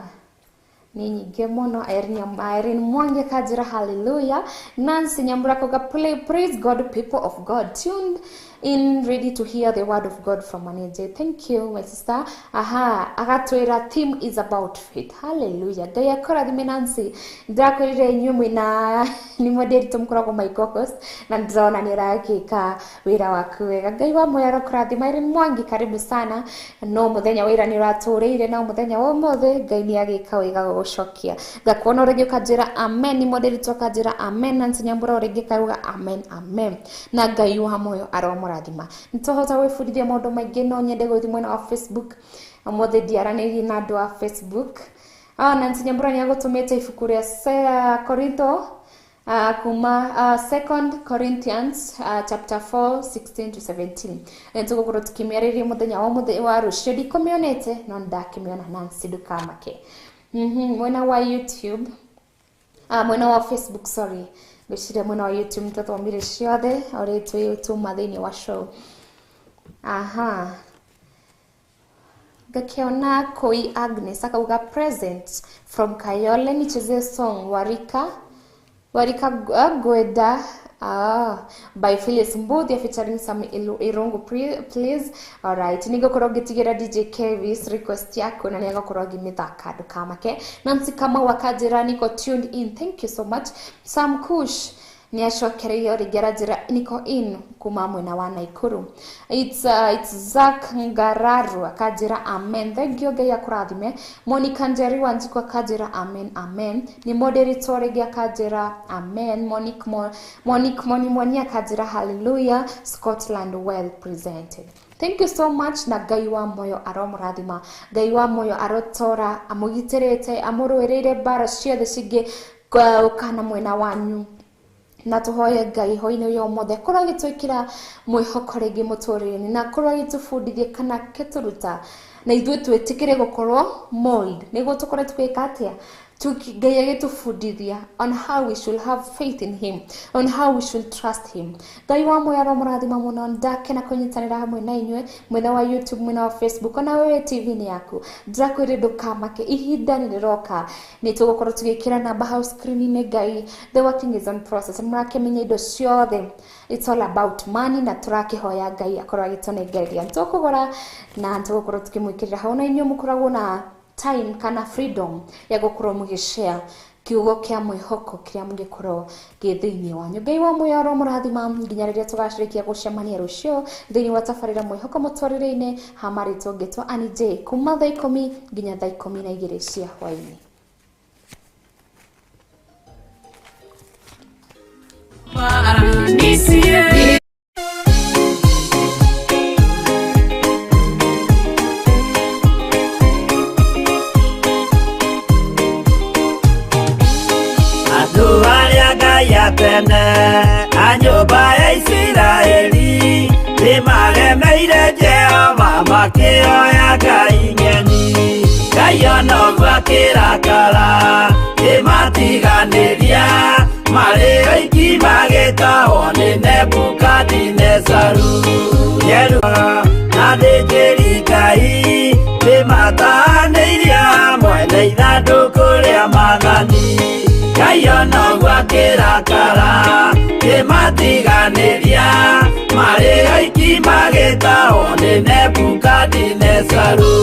nĩ nyingĩ mũno. Irene Mwangi akanjĩra hallelujah. Nancy Nyambura akauga praise God people of God tuned In ready to hear the word of God from Anije. Thank you, my sister. Aha, agatwira theme is about faith. Hallelujah. Ngai akũrathime Nancy. Ndĩrakwĩrire inyuĩ mwĩna nĩ mwendete mũkoragwo my co-host na ndĩrona nĩ ũragĩka wĩra waku wega. Ngai wa muoyo arokũrathima. Irene Mwangi, karibu sana. No mũthenya wĩra nĩ ũratũrĩire, no mũthenya wa ũmũthĩ Ngai nĩ agĩka wega gũgũcokia. Ngakuona ũrĩngĩ ũkanjĩra amen, nĩ mwendete ũkanjĩra amen, Nancy Nyambura ũrĩngĩ kauga amen amen. Na Ngai wa muoyo aromũrathima. Nĩtũhota gwĩbundithia maũndũ maingĩ, no nyende gũthiĩ mwena wa Facebook. Ũmũthĩ ndiaranĩirie na andũ a Facebook. Nancy Nyambura nĩ agũtũmĩte ibuku rĩa Korintho, kuma 2 Corinthians chapter 4 16 to 17. Nĩtũgũkorwo tũkĩmĩarĩria mũthenya wa mũthenya wa rũciũ. Ndikũmĩonete no nĩndakĩmĩona, Nancy, ndũkamake. Mwena wa YouTube, mwena wa Facebook, sorry, ngwĩciria mwena wa YouTube nĩtwathomire ciothe ũrĩa twĩtũma thĩinĩ wa show. Aha, ngakĩona Koi Agnes akauga present from Kayole, nicheze song Warika Warika Gweda by Phyllis Mbuthia featuring Sam Irungu, please. Alright, nĩngũkorwo ngĩtigĩra DJ Kevis request yaku na nĩagakorwo ngĩmĩthaka, ndũkamake. Nancy Kamau akanjĩra niko tuned in, thank you so much. Sam Kush nĩ acokereirio rĩngĩ aranjĩra niko in kuma mwena wa Naikuru. It's Zack Ngararu akanjĩra amen, thank you, Ngai akũrathime. Monica Njeri Wanjiku akanjĩra amen amen. Nĩ moderator rĩngĩ akanjĩra amen. Monique Mo, Monique Moni Moni akanjĩra hallelujah, Scotland well presented. Thank you so much, na Ngai wa moyo aromũrathima. Ngai wa moyo arotora amũgitĩrĩte, amũrũĩrĩire mbara ciothe cingĩ kana mwena wanyu. Na tũhoye Ngai hwainĩ ũyũ ũmũthĩ akorwo agĩtwĩkĩra mwĩhoko rĩngĩ mũtũrĩre-inĩ, na akorwo agĩtũbundithia kana akĩtũruta, na ithuĩ twĩtĩkĩre gũkorwo mold nĩguo tũkorwo tũgĩka atĩa, Ngai agĩtũbundithia on how we should have faith in him, on how we should trust him. Ngai wa muoyo aromũrathima mũno. Ndakena kũnyitanĩra hamwe na inyuĩ mwena wa YouTube, mwena wa Facebook, ona wewe TV-inĩ yaku. Ndĩrakwĩra ndũkamake, ihinda nĩ rĩroka nĩ tũgũkorwo tũgĩkĩra namba hau screen-inĩ. Ngai, the working is on process, mũrakĩmenya indo ciothe, it's all about money, na tũrakĩhoya Ngai akorwo agĩtũnengereria tũkũgũra na tũgũkorwo tũkĩmwĩkĩrĩra hau, na inyuĩ mũkoragwo na time kana freedom ya gũkorwo mũgĩshare kiugo kĩa mwĩhoko kĩrĩa mũngĩkorwo gĩ thĩinĩ wanyu. Ngai wa muoyo aromũrathima nginya rĩrĩa tũgacirikia gũcemania rũciũ thĩinĩ wa tabarĩra mwĩhoko mũtũrĩre-inĩ. Hamarĩtwo ngĩtwo Annie J, kuma thaa 10 nginya thaa 12 cia hwainĩ. Andũ arĩa Ngai a tene a nyũmba ya Isiraeli nĩmaremeire Jehova makĩoya ngai ng'eni. Ngai ona ũguo akĩrakara kĩmatiganĩria marĩ oiki magĩtahwo nĩ Nebukadinezaru. Na athĩnjĩri Ngai nĩmatahanĩirie hamwe na ithandũkũ rĩa maathani. Ngai ona ũguo akĩrakara kĩmatiganĩria marĩ oiki magĩtahwo nĩ Nebukadinezaru.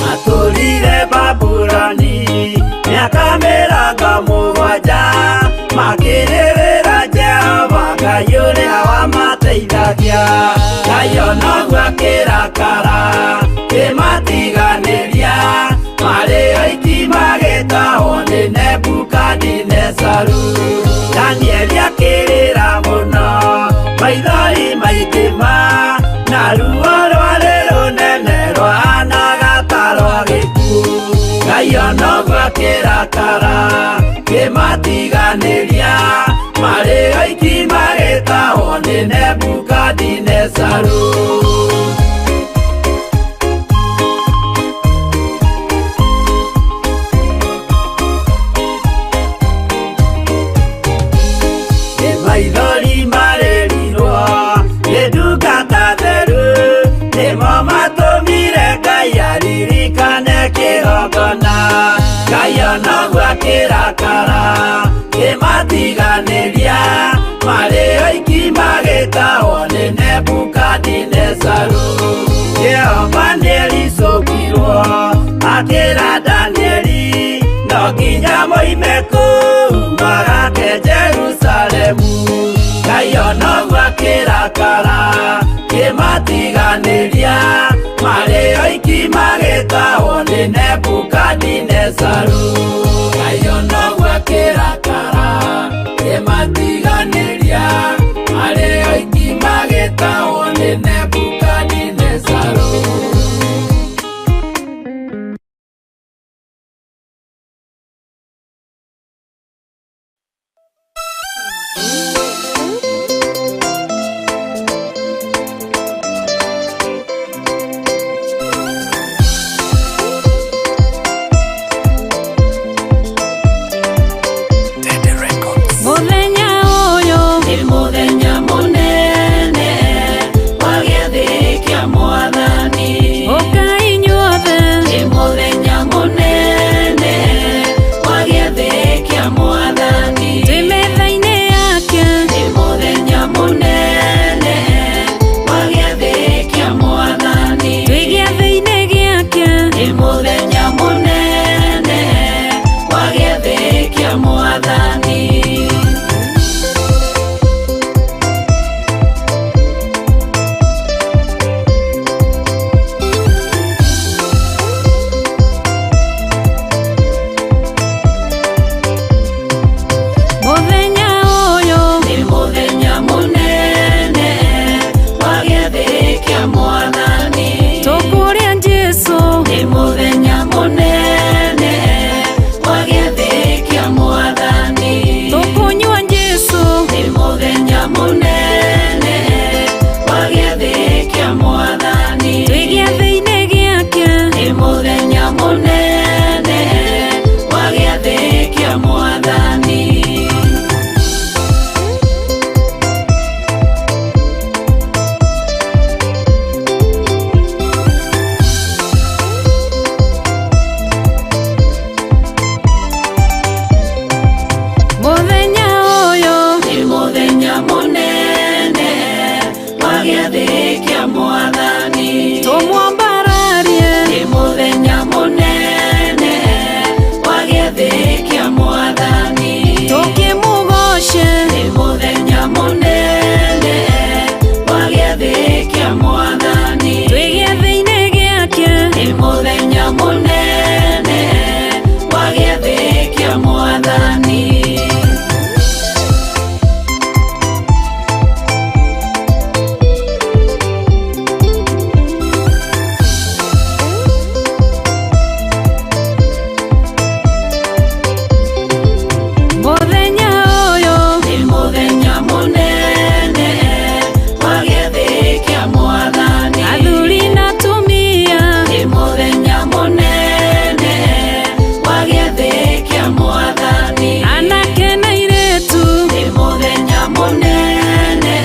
Matũrire Babuloni mĩaka 70 makĩrĩrĩra Jehova Ngai ũrĩa wamateithagia. Ngai ona ũguo akĩrakara kĩmatiganĩria marĩ oiki magĩtahwo nĩ Nebukadinezaru. Danieli akĩrĩra mũno maithori maingĩ ma na ruo rwarĩ rũnene rwahanaga ta rwa gĩkuũ. Ngai ona ũguo akĩrakara kĩmatiganĩria marĩ oiki magĩtahwo nĩ Nebukadinezaru. Maithori marĩrirwo nĩ ndungata theru nĩmo matũmire Ngai aririkane Kĩgongona Ngai onoguo akĩrakara kĩmatiganĩria marĩ oiki magĩtahwo nĩ Nebukadinezaru. Jehova nĩericũkirwo akĩra Danieli no nginya moime kũu magake Jerusalemu. Ngai onoguo akĩrakara kĩmatiganĩria marĩ oiki magĩtahwo nĩ Nebukadinezaru. Ngai onoguo akĩrakara kĩmatiganĩria marĩ oiki magĩtahwo nĩ Nebukadinezaru. Mũthenya ũyũ Nĩ mũthenya mũnene wa gĩathĩ kĩa Mwathani. Ũkai inyuothe Nĩ mũthenya mũnene wa gĩathĩ kĩa Mwathani. Twĩ metha-inĩ yake Nĩ mũthenya mũnene wa gĩathĩ kĩa Mwathani. Twĩ gĩathĩ-inĩ gĩake Nĩ mũthenya mũnene wa gĩathĩ kĩa Mwathani. Mũthenya ũyũ Nĩ mũthenya mũnene wa gĩathĩ kĩa Mwathani. Tũkũrĩa Jesũ Nĩ mũthenya mũnene wa gĩathĩ kĩa Mwathani. Tũkũnyua Jesũ Nĩ mũthenya mũnene wa gĩathĩ kĩa Mwathani. Twĩ gĩathĩ-inĩ gĩake Nĩ mũthenya mũnene wa gĩathĩ kĩa Mwathani. Mũthenya ũyũ Nĩ mũthenya mũnene wa gĩathĩ kĩa Mwathani. Tũmwambararie Nĩ mũthenya mũnene wa gĩathĩ kĩa Mwathani. Tũkĩmũgoce Nĩ mũthenya mũnene wa gĩathĩ kĩa Mwathani. Twĩ gĩathĩ-inĩ gĩake Nĩ mũthenya mũnene wa gĩathĩ kĩa Mwathani. Mũthenya ũyũ Nĩ mũthenya mũnene wa gĩathĩ kĩa Mwathani. Athuri na atumia Nĩ mũthenya mũnene wa gĩathĩ kĩa Mwathani. Anake na airĩtu Nĩ mũthenya mũnene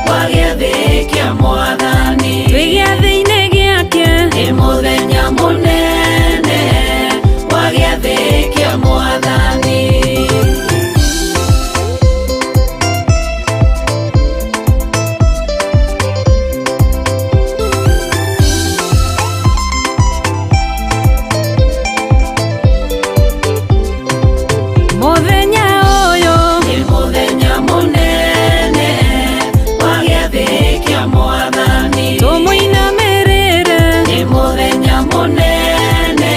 wa gĩathĩ kĩa Mwathani. Twĩ gĩathĩ-inĩ gĩake Nĩ mũthenya mũnene wa gĩathĩ kĩa Mwathani. Mũthenya ũyũ Nĩ mũthenya mũnene wa gĩathĩ kĩa Mwathani. Tũmũinamĩrĩre Nĩ mũthenya mũnene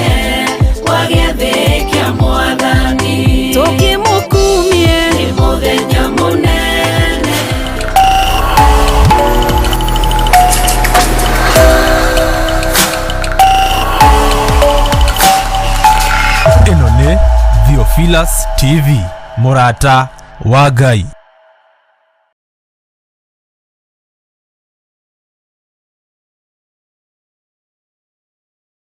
wa gĩathĩ kĩa Mwathani. Tũkĩmũkumie Nĩ mũthenya mũnene. Ĩno nĩ Theophilus TV, mũrata wa Ngai.